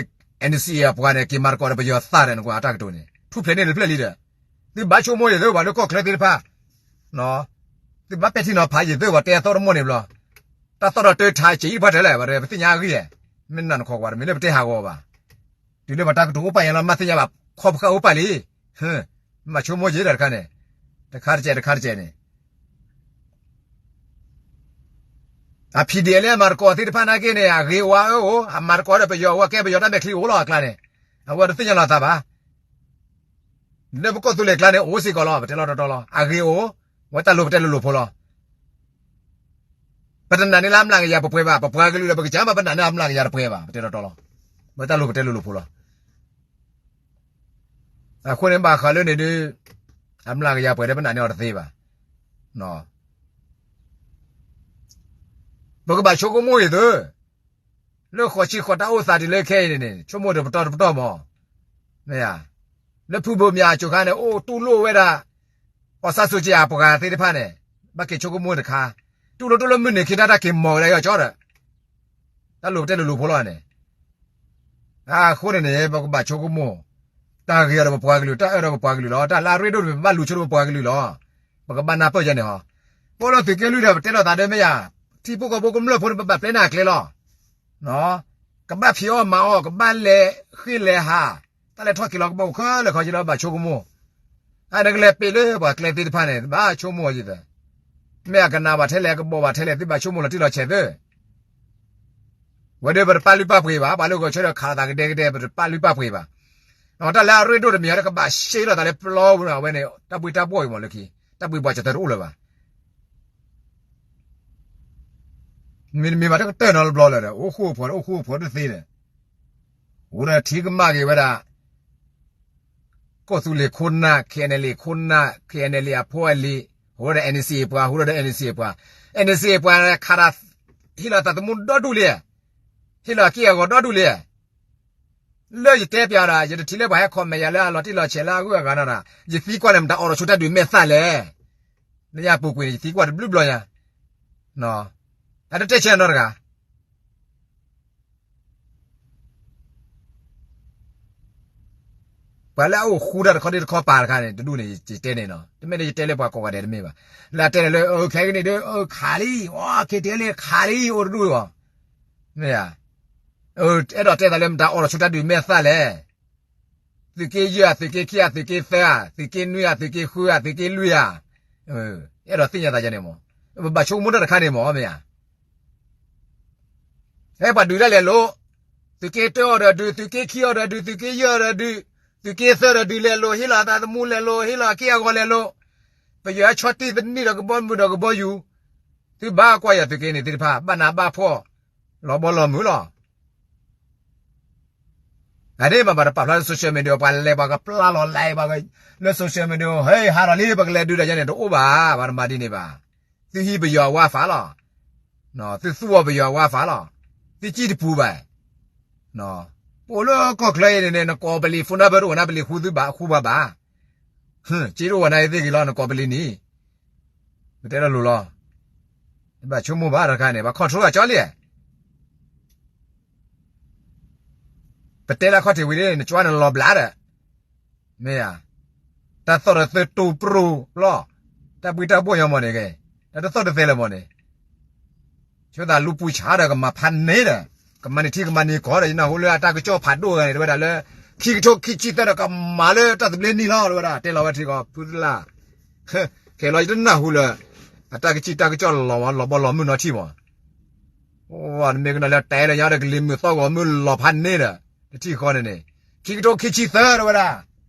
N C A အပှၤန့ၣ် က့ၤမၤသကိးဒီးပယီၤသးဒီး နကွၢ်အတၢ်ကတိၤန့ၣ် ထူၣ်ဖျဲးန့ၢ်တဖျၢၣ်လံဒီး သုဘၣ်ဆိကမိၣ်ယသုပှၤလၢကီၢ်ချၢသ့ၣ်တဖၣ် သုဘၣ်ပဲာ်ထံနီၤဖးယသုပှၤတဲအသီတမီၢ်န့ၣ်ဘျီ တၢ်သီၣ်ဒီးတၢ်ထါစံးအံၤတဖၣ်တဲလဲၣ် ပှၤပသ့ၣ်ညါအဂ့ၢ်ဧါ, မ့ၢ်နၢ်နခီကွၢ် တမ့ၢ်လၢပတဲဟးဂီၤဘၣ်. တုၤလၢပတၢ်ကတိၤအိၣ်ပာ်ယဲလီၤ မ့ၢ်သ့ၣ်ညါဘၣ် ခီပဃာ်အိၣ်ပာ်လံ, မၤဆိကမိၣ်ယဲဒီးတခါန့ၣ်, တခါတကဲးတခါတကဲးန့ၣ် အ P D L လၢအမၤသကိးသ့ၣ်တဖၣ်နာ်က့န့ၣ် အဂ့ၤဝါအၢအိၣ်, အမၤသကိးဒီးပယီၤဝဲကဲပယီၤတၢ်မဲာ်ချံအိၣ်လီၤအကျါန့ၣ်, အဝဲတသ့ၣ်ညါလီၤသးဘၣ်. လၢပကီၢ်သူလ့ၤကျါန့ၣ် အိၣ်စ့ၢ်ကီးလီၤ ပတဲလီၤတီတီလီၤ အဂ့ၤအိၣ်, ဝဲတၢ်လိၤပတဲလိၤလိၤဖိလီၤ. ပတနာ်န့ၢ်လၢအမျးကယၤပပှဲၤဘၣ်, ပပှၤကလုာ်ဒီးပကစၢ်မး ပနာ်န့ၢ်အမျးကယၤတပှဲၤဘၣ် ပတဲတီတီလီၤ. ဝဲတၢ်လိၤပတဲလိၤလိၤဖိလီၤ. အဃိန့ၣ်ဘၣ်ဃးလၢန့ၣ်ဒုး အမျးကယၤပှဲၤဒီးပနာ်န့ၢ်အီၤတသ့ဘၣ်. ပကဘၣ်ဆိကမိၣ်အံၤသု, လၢဃိးဆံဃိးတၢ်အိၣ်သးတုၤလၢခဲအံၤန့ၣ်န့ၣ် ဆိကမိၣ်တပတီၢ်တပတီၢ်မး, မ့ၢ်ဧါ, လၢဖုဘိးမၠးအစိၤခါန့ၣ် အိၣ်တူၢ်လိာ်ဝဲဒၣ် အီၣ်စၣ်စူးက့ၤအပှၤသ့ၣ်တဖၣ်န့ၣ် ဘၣ်က့ၤဆိကမိၣ်တခါ, တူၢ်လိာ်တူၢ်လိာ်မုၢ်နံၤခံတၢ်တၢ်က့ၤမီၤဝဲဒၣ်ယီၤကၠီဒီး တၢ်လိၤပတဲလိၤလိၤဖိလီၤန့ၣ် အဃိန့ၣ်န့ၣ် ပကဘၣ်ဆိကမိၣ်, တၢ်ဂ့ၤအီၤဒီးပပှၤကလုာ် တၢ်အၢဒီးပပှၤကလုာ်လီၤ, တၢ်လၢအရ့ဒိၣ်တမံၤ ပဘၣ်လူၤဆိဒီးပပှၤကလုာ်လီၤ. ပကဘၣ်နၢ်ပၢၢ်ယဲန့ၣ်ဟီ, ပအိၣ်လၢသုးက့လွံၢ်ဒီး ပတဲလိာ်သးဒီးမ့ၢ်ယၤ, ထံဖိကီၢ်ဖိကမျၢၢ်ဖိန့ၣ် ပဘၣ်ပျဲနၤအကျဲလီၤ. ကဘၣ်ဖံးအီၣ်မၤအီၣ်, ကဘၣ်လဲၤဃ့လဲၤဟး, တၢ်လဲၤထီၣ်က့ၤလီၤကဘၣ်အိၣ်ခဲလၢာ်ခဲဆ့လၢဘၣ်ဆိကမိၣ်, အန့ၣ်ကလဲၤပ့ၤလၢပှၤကျဲသ့ၣ်တဖၣ်န့ၣ် ဘၣ်ဆိကမိၣ်ယဲသၢ, မ့ၢ်အကနၣ်ဘၣ်ထဲလဲၣ် ကဘီၣ်ဘၣ်ထဲလဲၣ် သုဘၣ်ဆိကမိၣ်လီၤတံၢ်လီၤဆဲးသၢ ဝဲဒီးပတပာ်လုၢ်ပာ်ပှ့ၤဘၣ်, ပှၤလၢဂီၤဆၢထၢၣ်ခးလိာ်သးကဒဲကဒဲ ပတပာ်လုၢ်ပာ်ပှ့ၤဘၣ်. တၢ်လၢအရ့ဒိၣ်တမံၤ တကဘၣ်ရှဲလိာ်သးလၢပျီပူၤန့ၣ် အဝဲန့ၣ် တၢ်ဘှ့ၣ်တၢ်ဘှီၣ်အံၤမးလၢခံ, တၢ်ဘှ့ၣ်ဘှီၣ်စၢၤသၢတအိၣ်လၢၤဘၣ်. မ့တမ့ၢ်ဘၣ်တကတၢၢ်နီတဘျီလၢၤဒီး အိၣ်ဃူအိၣ်ဖိး အိၣ်ဃူအိၣ်ဖိးတသ့ဒီး အိၣ်ဒီးထံကမၣ်က့ၤဝဲဒၣ် ကီၢ်သူလ့ၤခိၣ်နၢ် K N L A ခိၣ်နၢ် K N L A အဖိအလံၤ, အိၣ်ဒီး N C A ပှၤ, အိၣ်ဒီး N C A ပှၤ, N C A ပှၤခးတၢ် ဟ့ၣ်လီၤသးသမူဒီဒူၣ်လံ, ဟ့ၣ်လီၤအက့ၢ်အဂီၤဒီဒူၣ်လံ. လၢယတဲပျးဒီး ယတထံၣ်လၢပှၤဟဲ comment ယၤလၢအလီၤတံၢ်လီၤဆဲးလၢအဂုၤအဂၤနီတဂၤ, ယသံကွၢ်န့ၣ် မတၤအိးထီၣ်ဆိတၢ်ဒုးမဲာ်သၣ်လဲၣ်. လၢညါပူၤကွံာ်န့ၣ် ယသံကွၢ်တဘျုးဘျီညါ, အတတဲဆဲးနီတဂၤ ပှၤလၢအအိၣ်ဃူတၢ်တခီဒ့တခီပၤတခါန့ၣ် တဒူၣ်န့ၣ် ယတဲန့ၣ်နီၤ, တမ့ၢ်လၢယတဲလၢပှၤကိးဂၤဒဲးတမ့ၢ်ဘၣ်. လၢအတဲန့ၣ်လၢ ခဲကနံၣ်ဒုး ခးလံ, အ ခ့တ့လံ ခးလံ အိၣ်တဒူၣ်အီၤ, မ့ၢ်ဧါ. အဲၣ်ဒိးတဲသးလၢမတၤအိးထီၣ်ဆိတၢ်ဒုးမဲာ်သၣ်လဲၣ်. သုးက့ယဲၢ်ဧါ, သုးက့ခံဧါ, သုးက့သၢဧါ, သုးက့နွံဧါ, သုးက့ဃုဧါ, သုးက့လွံၢ်ဧါ. အဲၣ်ဒိးသ့ၣ်ညါသးယၤန့ၣ်မး, ပဘၣ်ဆိကမိၣ်တၢ်တခါန့ၣ်မး မ့ၢ်ဧါ. ဟဲပှၤဒုးတၢ်လဲၤလိၤ, သုးက့တၢအီၤဒီးဒုး, သုးက့ခံအီၤဒီးဒုး, သုးက့ယဲၢ်အီၤဒီးဒုး, သုးက့သၢဒီးဒုးလဲၤလိၤ, ဟ့ၣ်လီၤအသးသမူလဲၤလိၤ, ဟ့ၣ်လီၤအက့ၢ်အဂီၤလဲၤလိၤ, ပယီၤဟဲဆီၣ်တံၢ်သနံၣ်ဒီးကဘီမုၢ်ဒီးကဘီယူၤ, သုဘၣ်ကွၢ်ယၤသုးက့န့ၣ်သ့ၣ်တဖၣ် ဘၣ်နးဘၣ်ဖှီၣ်, လီၤဘီလီၤမုၢ်လီၤ. အန့ၣ်မ့ၢ်ဘၣ်တပာ်ဖျါလၢ social media ပှၤလဲၤပှၤကပျၢ်လီၤလဲၤပှၤလၢ social media ဟဲဟးထီၣ်လံ ပကလဲၤဒုးဒီးယဲန့ၣ် တအိၣ်ဘၣ်, ပှၤတမၤဒ်န့ၣ်ဘၣ်. သုဟံးပယီၤအဝါဖးလီၤ, သုသူအီၤပယီၤအဝါဖးလီၤ, သုစံၣ်တပူၤဘၣ်. ပအိၣ်လၢကီၢ်ချၢအံၤန့ၣ် နကိးပလံၤ phone number တအိၣ်နၤ ပလံၤဃူဘၣ်ဃူဘၣ်ဘၣ်, စ့တအိၣ်ဝဲနၤသ့ၣ်ဂ့ၤလီၤ နကိးပလံၤန့ၣ်, ပတဲလၢလိၤလီၤ. ဘၣ်ဆိကမိၣ်ဘၣ်တခါန့ၣ် ပှၤ control ကၠီလံ. ပတဲလၢခီၣ်ထံးဝံၤလံ နကၠီနလီၤဘျးဒီး, မ့ၢ်ဧါ, တၢ်သီၣ်ဒီးသုတိၢ်ပြိလီၤ, တၢ်ဘှံးတၢ်ဘှီၣ်ညီမ့ၢ်န့ၣ်, တၢ်တသီၣ်တသဲလၢၤမ့ၢ်န့ၣ်, ဆိသးလူပူၤဆါဒီးကမၤဖးန့ၢ်ဒီး, ကမၤန့ၢ်ထံကမၤန့ၢ်ကီၢ်ဒီး ယနၢ်ဟူလၢအတၢ်ကစီၣ်ဖးဒိၣ်ဂၤန့ၣ် တဝဲဒၣ်လၢ ခံကထိခံဆံသၢဒီးကမၤလၢတၢ်သဘျ့နံၣ်လီၤ တဝဲဒၣ် တဲလီၤဝဲထံကီၢ် ဖုသလၢ် ခဲလီၤယတနၢ်ဟူလၢ အတၢ်ကစံၣ်တၢ်ကစီၣ်လီၤဝဲလီၤဘီလီၤမုၢ်နီထံၣ်မး, နမ့ၢ်ကနၣ်လၢတဲလၢညါဒီးကလံၤမုၢ်သီၣ်ဂီၤမုၢ်လီၤဖးန့ၢ်ဒီး, တထံၣ်ဃီန့ၣ်န့ၣ်, ခံကထိခံဆံသၢ တဝဲဒၣ်,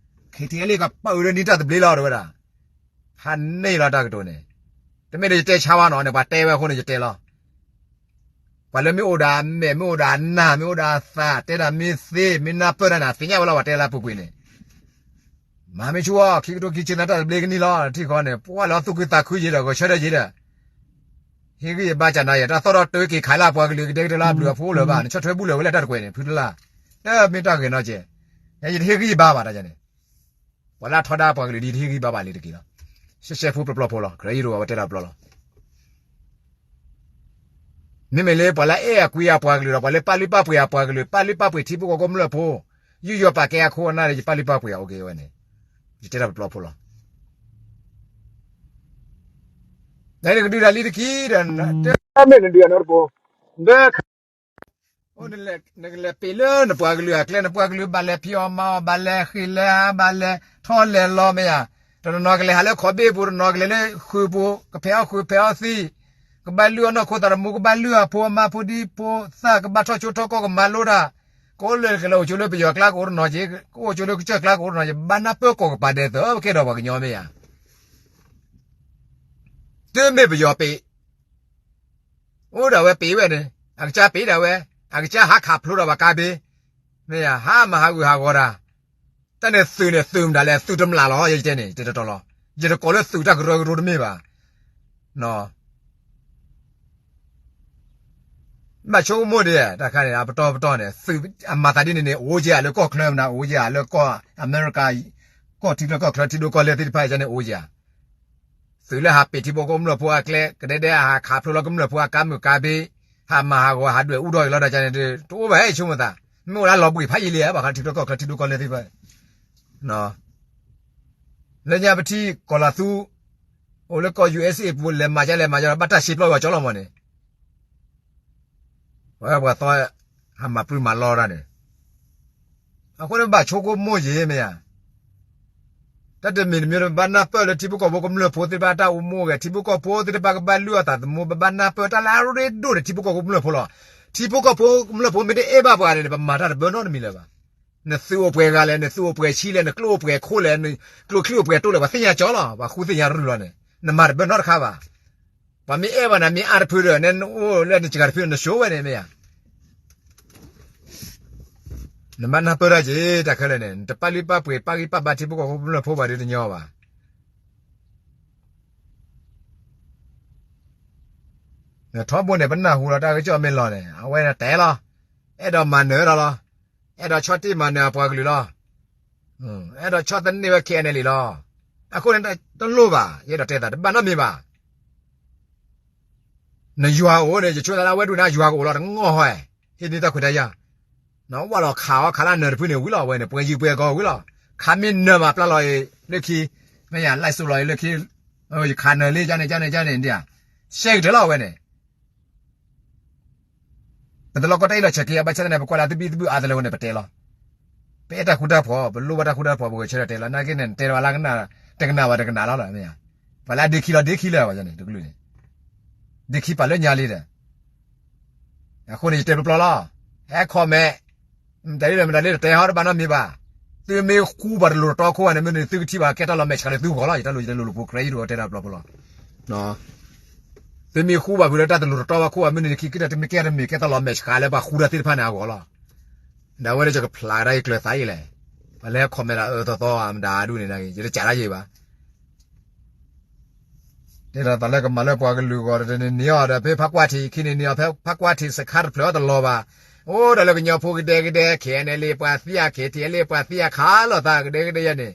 ခံထံၣ်လံကပၢ်အုးဒီးနံၣ်တၢ်သဘျ့လီၤ တဝဲဒၣ်, ဖးန့ၢ်လီၤတၢ်ကတိၤန့ၣ်, တမ့ၢ်ဒီးယတဲဆါဝဲနီၤန့ၣ် ပှၤတဲဝဲအဃိန့ၣ် ယတဲလီၤ. ပှၤလၢမ့ၢ်အိၣ်ဒီးအမဲာ် မ့ၢ်အိၣ်ဒီးအနၢ် မ့ၢ်အိၣ်ဒီးအသး တဲဒၣ်မ့ၢ်သ့ မ့ၢ်နၢ်ပၢၢ်တၢ်န့ၣ် သ့ၣ်ညါဝဲလီၤ ပှၤတဲလၢအပူၤကွံာ်န့ၣ်, မၤမ့ၢ်ဆူၣ်အီၤ ခံကထိခံဆံသၢတၢ်သဘျ့ကနံၣ်လီၤ ထံၣ်ဃီန့ၣ် ပှၤလၢသူၣ်ခုသးခုယ့ၤဒီး ဂီၤဆၢထၢၣ်ယ့ၤဒီး, ဟ့ၣ်ဂံၢ်ယဘါစၢ်နၤယဲ တၢ်သီၣ်ထီၣ်တၢက့ၤခးလၢအပှၤကလုာ်ကဒဲကဒဲလၢအဘျုးအဖှိၣ်လၢၤဘၣ် နဆီၣ်ထွဲဘူၣ်လၢၤဝဲလၢတၢ်တကွဲးန့ၣ် ဖုတလၢ်, တမ့ၢ်တၢ်ဂ့ၤနီတကဲး, ယတဟ့ၣ်ဂံၢ်ယဘါဘၣ်တၢ်န့ၣ် ပှၤလၢအထီဒါပှၤကလုာ်ဒ်ယတဟ့ၣ်ဂံၢ်ဘါဘၣ်လံတက့ၢ်လီၤ. ရှဲရှဲဖိပျီပျီဖိလီၤ ခရံာ်ယိၣ်ဝဲတဲဒၣ်ပျီလီၤ. မ့မ့ၢ်လၢပှၤလၢအအဲၣ်အကွံအပှၤကလုာ်ဒီး ပှၤလၢပာ်လုၢ်ပာ်ပှ့ၤအပှၤကလုာ် ပာ်လုၢ်ပာ်ပှ့ၤထံဖိကီၢ်ဖိကမျၢၢ်ဖိ, ယူးယီၣ်ပာ်ကဲအခိၣ်အနၢ်ဒီး ယပာ်လုၢ်ပာ်ပှ့ၤအီၤအိၣ်က့ၤဝဲန့ၣ်, ယတဲဒၣ်ပျီပျီဖိလီၤ. နကဒုးတၢ်လံတက့ၢ်ဒီး တမ့ၢ်နဒုးအနီတပူၤ, ဒီး နကလဲၤပ့ၤလၢနပှၤကလုာ်အကျဲ နပှၤကလုာ်ဘၣ်လဲၤဖံးအီၣ်မၤအီၣ် ဘၣ်လဲၤဃ့ၢ်လဲၤဟး ဘၣ်လဲၤထီၣ်လဲၤလီၤမ့ၢ်ဧါ, တနီၤနီၤကလဲၤဟးလၢခီၣ်ဘ့ၣ်ပူၤ တနီၤကလဲၤလၢဃုာ်ပူၤ ကဖဲးအီၣ်ဃုာ်ဖဲးအီၣ်သံ, ကဘၣ်လုၢ်အီၣ်နီၢ်ခိသးသမူ ကဘၣ်လုၢ်အဖိအမါဖိဒံဖိသၣ် ကဘၣ်ထီၣ်ကၠိထီၣ်ကီၢ်ကမၤလိတၢ်, ကအိၣ်လၢကလဲၤအိၣ်ကၠိလၢပယီၤကျါကအိၣ်တနီၤက့ၤ ကအိၣ်ကၠိလၢကစၢၢ်ကျါကအိၣ်တနီၤက့ၤ ဘၣ်နၢ်ပၢၢ်ကီၢ်ကပၤဒဲးသၢ ပကဲဒီးပှၤကညီမ့ၢ်ဧါ. တမ့ၢ်ပယီၤပ့ၤ အိၣ်ဒၣ်ဝဲပ့ၤဝဲန့ၣ် အကစၢ်ပ့ၤဒၣ်ဝဲ အကစၢ်ဟးခးဖျိဒီးပှၤကါဘ့ မ့ၢ်ဧါ ဟးမၤဟးဂူာ်ဟးဂီၤတၢ်, တၢ်န့ၣ်သုးန့ၣ်သုးမတၤလဲၣ် သုးတမျၢ်လီၤ ယတဲန့ၣ် တတီၤလီၤ, ယတကိးလၢသုးတၢ်ကရၢကရိတမ့ၢ်ဘၣ်. ဘၣ်ဆိကမိၣ်ဒံး တၢ်ခါန့ၣ် အပတီၢ်ပတီၢ်န့ၣ် သုးအမၤသးဒ်န့ၣ်န့ၣ် အိၣ်ယၤလၢကီၢ်ချၢမနုၤ အိၣ်ယၤလၢကီၢ်အမဲရကၤ ကီၢ်ထံချၢကီၢ်ချၢထံဒိၣ်ကီၢ်လဲၢ်သ့ၣ်တဖၣ်န့ၣ် အိၣ်ယၤ သုးလၢဟးပ့ၤထံဖိကမျၢၢ်ဖိအကျဲ ကဒဲဒဲဟးခးဖျိလီၤကမျၢၢ်ဖိအကါမုၢ်ကါဘ့ ဟးမၤဟးဂီၤဟးဒွဲၣ်အူထီၣ်အံၤလီၤ တၢ်ကန့ၣ် တအိၣ်ဘၣ်ဟဲဆိကမိၣ်သး, မ့ၢ်အိၣ်ဒၣ်လီၤဘှံးဖးယံာ်လံဧါ ဘၣ်ဃးထံချၢကီၢ်ချၢထံဒိၣ်ကီၢ်လဲၢ်သ့ၣ်တဖၣ် လၢညါပထံၣ်ကီၤလၤသူ အိၣ်လၢကီၢ် ယူၢ်အ့စ့ၣ် အပူၤ လဲၤမၤကလဲၤမၤက ဘၣ်တၢ်ရှဲပျီယွၤကၠီလီၤမးန့ၣ်, ပှၤသီ ဟးမၤပြံမၤလီတၢ်န့ၣ်, အဃိန့ၣ်ဘၣ်ဆိကမိၣ်ယံာ်မ့ၢ်ဧါ, တၢ်တမံၤတမံၤ ပဘၣ်နၢ်ပၢၢ်လၢထံဖိကီၢ်ဖိကမျၢၢ်ဖိသ့ၣ်တဖၣ်တၢ်အိၣ်မူအိၣ်ဂဲၤ ထံဖိကီၢ်ဖိသ့ၣ်တဖၣ်ကဘၣ်လုၢ်အီၣ်သးသမူ ပဘၣ်နၢ်ပၢၢ်တၢ်လၢအရ့ဒိၣ်န့ၣ် ထံဖိကီၢ်ဖိကမျၢၢ်ဖိလီၤ. ထံဖိကီၢ်ဖိကမျၢၢ်ဖိမ့ၢ်တအဲၣ်ဘၣ်ပှၤန့ၣ် ပမၤတၢ်တဘၢနီတမံၤလၢၤဘၣ်. နသုးအိၣ်ပှဲၤဂၤလဲၣ် နသုးအိၣ်ပှဲၤဆံလဲၣ် နကျိအိၣ်ပှဲၤခိၣ်လဲၣ် နကျိချံအိၣ်ပှဲၤတိၢ်လဲၣ် ပှၤသ့ၣ်ညါကၠီလီၤ ပှၤဃုသ့ၣ်ညါရုၢ်လီၤန့ၣ် နမၤတဘၢနီတခါဘၣ်. ပှၤမ့ၢ်အဲၣ်ဘၣ်နၤမ့ၢ်အါတဖုဒီး နအိၣ်လၢနစှၤတဖုနဆိဝဲန့ၣ်မ့ၢ်ဧါ. နဘၣ်နၢ်ပၢၢ်တၢ်က့ၤ တၢ်ခဲလၢာ်န့ၣ် နတပာ်လုၢ်ပာ်ပှ့ၤပာ်ဂံၢ်ပာ်ဘါထံဖိကီၢ်ဖိကမျၢၢ်ဖိဘၣ်ဒ်တညီဘၣ်. ထီဘိန့ၣ် ပနၢ်ဟူလီၤတၢ်ကစီၣ်မ့ၢ်လီၤန့ၣ် အဝဲန့ၣ်တဲလီၤ. အဲၣ်ဒိးမၤနၢၤဒီးလီၤ. အဲၣ်ဒိးဆီၣ်တံၢ်မၤနၢၤအပှၤကလုာ်လီၤ. အဲၣ်ဒိးဆီၣ်သနံးဝဲ K N L A လီၤ. အဃိန့ၣ် တလိၣ်ဘၣ်, ယအဲၣ်ဒိးတဲသး တဘၣ်နီတမံၤဘၣ်. နယွၤအိၣ်န့ၣ် ယဆိသးလၢအဝဲဒၣ်န့ၣ် ယွၤကအိၣ်လီၤ တငီၢ်ဟီ, ဟ့ၣ်န့ၢ်တၢ်ခွဲးတၢ်ယာ်, ဝၢ်လီၤခးအီၤ ခးလၢနၢၤတဖုန့ၣ်ဝံၤလီၤ အဝဲန့ၣ် ပှဲၤယံၤပှဲၤကီၢ်ဝံၤလီၤ. ခးမ့ၢ်နၢၤမးပျၢ်လီၤအံၤ လၢခံ, မ့ၢ်ယၤ လဲၤစိးလီၤအံၤလၢခံ, ယခးနၢၤလံ ကန့ၣ် ကန့ၣ် ကန့ၣ် ဒ်ဧါ, ရှဲကတၢၢ်လီၤ အဝဲန့ၣ် ပတလီၢ်ကီတၢ်အ့ၣ်လိာ်ဆဲးက့ၤ ဘၣ်ဆၣ်သနာ်က့ ပကွၢ်လၢအသဘံၣ်သဘုၣ်အါတလၢဝဲန့ၣ် ပတဲလီၤ. ပအဲၣ်တၢ်ဃူတၢ်ဖိး, ပလိၣ်ဘၣ်တၢ်ဃူတၢ်ဖိး ပဂဲၤဆၢထၢၣ်တဲလီၤ. နာ်က့န့ၣ် နတဲတဝဲလၢကနၣ်, တကနၣ်ဘၣ်တကနၣ်လီၤလီၤ, မ့ၢ်ဧါ. ပှၤလၢအဒ့ခံလီၤဒ့ခံလၢာ်ဘၣ်န့ၣ် တကလုာ်န့ၣ်, ဒ့ခံပာ်လၢညါလံဒီး အဃိန့ၣ် ယတဲပျီပျီလီၤ. ဟဲ comment, မတၤဒ်လဲၣ်မတၤဒ်လဲၣ် တတဲဟီတဘၣ်နီတမံၤဘၣ်. သုမ့ၢ်ဃူပှၤတလိၤတတီခိၣ်ဘၣ်န့ၣ် မ့ၢ်န့ၣ် သုကထံၣ်ဘၣ်ကဲတၢ်လီၤမဲာ်ဆှးလၢသုဂီၢ်လီၤ. ယတၢ်လိၣ်ယတၢ်လိၣ်လိာ်ဖိ credit တဲဒၣ်ပျီပျီလီၤ. သုမ့ၢ်ဃူဘၣ်ဖုးလၢတၢ်တလိၤတတီဘၣ်ခိၣ်ဘၣ် မ့ၢ်န့ၣ် ခံကတၢၢ်တမ့ၢ်ကဲတမ့ၢ်ကဲတၢ်လီၤမဲာ်ဆှးလၢပှၤဃူတၢ်သ့ၣ်တဖၣ်န့ၣ်အဂီၢ်လီၤ. ဒီးအဝဲဒၣ်ယကဖျါကဒါယကျၢၤသးအံၤလဲၣ်. ပှၤလၢ comment အအၢသီသီမတၤဒူၣ်န့ၣ် ယတစးဒၣ်ယံၤဘၣ် တဲဒီးသးလၢကမၤလၢပှၤကလုာ်ဂီၢ်တန့ၣ်န့ၣ်အီၤဒီး ဖဲဖးကွၢ်ထံးခံန့ၣ်န့ၣ်အီၤ ဖဲဖးကွၢ်ထံးစခါတဖျၢၣ်အီၤတလီၤဘၣ်. အိၣ်ဒီးလၢကညီဖိကဒဲကဒဲ K N L A ပှၤသံအ K T L A ပှၤသံအခးလီၤသးကဒဲကဒဲယဲန့ၣ်,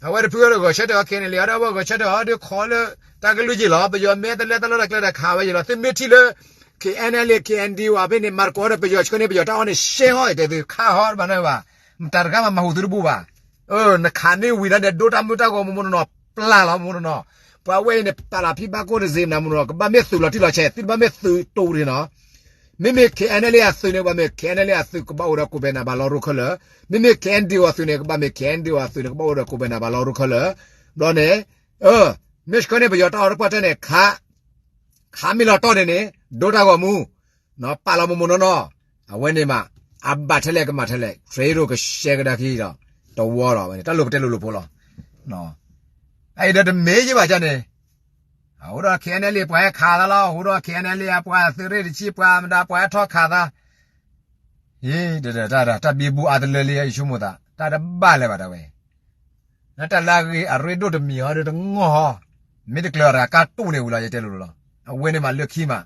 အဝဲတဖုအီၤဒီးဂဲၤဆၢထၢၣ်အီၤ K N L A အီၤဒီး အဝဲဂဲၤဆၢထၢၣ်အီၤဒီးခီလၢ တၢ်ကလုၢ်ယ့ၢ်လီၤ. ပယီၤမ့ၢ်တလဲတၢ်လီၢ်တၢ်ကျဲဒီးခးဝဲယ့ၢ်လီၤ. သုမ့ၢ်ထံၣ်လၢ K N L A K N D O အဖဲန့ၣ် မၤသကိးဒီးပယီၤဆှၢန့ၢ်ပယီၤတၢ်အီၣ်န့ၣ် ရှဲဟီၣ်တဲသုခးဟီတဘၣ်န့ၣ်ဘၣ်. မတၤတဂၤမၤမၤဟူးသုတဘူၣ်ဘၣ်. နခးမ့ၢ်ဝံၤဒီးန့ၣ် ဒိတၢ်မုၢ်တၢ်ဂီၤမ့ၢ်မ့ၢ်နီၢ်နီၢ် ပျၢ်လီၤမ့ၢ်နီၢ်နီၢ်. ပှၤဝဲအံၤန့ၣ် ပာ်လီၤဖံဘၣ်ကိၢ်တစ့းမနၤမ့ၢ်နီၢ်နီၢ် ကဘၣ်မ့ၢ်သုးလီၤတံၢ်လီၤဆဲး သုတဘၣ်မ့ၢ်သုးတိၢ်တဂ့ၤနီၤ. မ့မ့ၢ် K N L A အသုးန့ၣ် ကဘၣ်မ့ၢ် K N L A အသုးကဘၣ်အိၣ်ဒီးကိးဘဲနၤဘၣ်လီၤရိခၢၣ်လၢာ်. မ့မ့ၢ် K N D O အသုးန့ၣ် ကဘၣ်မ့ၢ် K N D O အသုးန့ၣ် ကဘၣ်အိၣ်ဒီးကိးဘဲနၤဘၣ်လီၤရိခၢၣ်လၢာ်. ဘျီန့ၣ် မ့ၢ်ဆှၢန့ၢ်ပယီၤတၢ်အီၣ်တပှၢ်တၢၢ်န့ၣ် ခး ခးမ့ၢ်လီၤတီၢ်န့ၣ်န့ၣ် ဒိတၢ်ဂီၤမူ ပာ်လီၤမ့ၢ်မ့ၢ်နီၢ်နီၢ်. အဝဲန့ၣ်မး အဘၣ်ထဲလဲၣ်ကမၤထဲလဲၣ် trade ကရှဲကဒါခံဒီး တဝီဒီးဝဲန့ၣ် တၢ်လိၣ်ပတဲလိၣ်လိၣ်ဖိလီၤ. အအံၤဒီးတမ့ၢ်ယဘၣ်ကန့ၣ် အဃိဒီး K N L A ပှၤဟဲခးသးလီၤ. အဃိဒီး K N L A အပှၤသုးရ့ၣ်တဆံပှၤမတၤပှၤဟဲထီၣ်ခးသး ဟ့ၣ် တၢ်တၢ်တၢ်တၢ်ဘံဘူအါတလၢလံ ယဆိကမိၣ်သး တၢ်တဘၣ်လၢၤဘၣ်တၢ်ဝဲ လၢတၢ်လၢအဂ့ၤအရ့ဒိၣ်တမံၤဟီဒီးတငီၢ်ဟီ, မ့ၢ်တကျၢၤအီၤတဂၤကါတူၣ်န့ၢ်ဝံၤလီၤ ယတဲလိၤလိၤလီၤ. အဝဲန့ၣ်မးလၢခံမး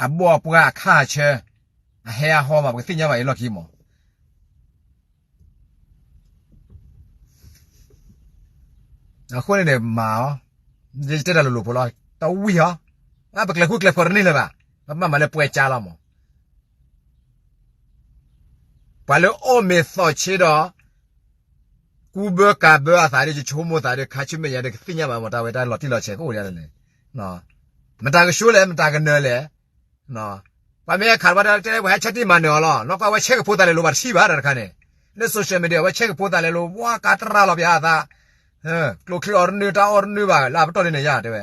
အဘီၣ်အပှၢ်အခၣ်အဆၢ အဟဲအဟီမး ပကသ့ၣ်ညါဘၣ်အံၤလီၢ်ခံမး အဃိန့ၣ်န့ၣ်မၤအီၤ, ယတဲတၢ်လိၤလိၤဖိလီၤ, တဝံၣ်ဟီ, ပကျဲၤဃူကျဲၤဖိးတန့ၢ်လၢၤဘၣ်, ပဘၣ်မၤလၢပှဲၤကၠါလီၤမး. ပှၤလၢအီၣ်မ့ၤသီၣ်ဆ့ဒီး ကူဘၢကၤဘၢအသးဒီး ယဆိကမိၣ်သးဒီး ခါဆူမဲာ်ညါဒီး ကသ့ၣ်ညါဘၣ်မး တၢ်ဝဲတၢ်လီၤတံၢ်လီၤဆဲးကအိၣ်ဒ်လဲၣ်, မတၤကဆှိလဲၣ် မတၤကနၢၤလဲၣ် ပှၤမ့ၢ်ဟဲခးတဘၣ်တဲ ပှၤဟဲဆၢတံၢ်မၤနၢၤအီၤလီၤ. နီၢ်ကီၢ်ဝဲဆဲးကဖိသးလဲၤလိာ်ဘၣ်တထံၣ်ဘၣ် တၢ်တခါန့ၣ်, လၢ social media ဝဲဆဲးကဖိသးလဲၤလိာ် ဝါကါတရၢ်လီၤပျၢၤအသး, ကျိချံအီၤတနုာ် တၢ်အီၣ်တနုာ်ဘၣ် လၢအပတီၢ်န့ၣ်ယါတဲဝဲ,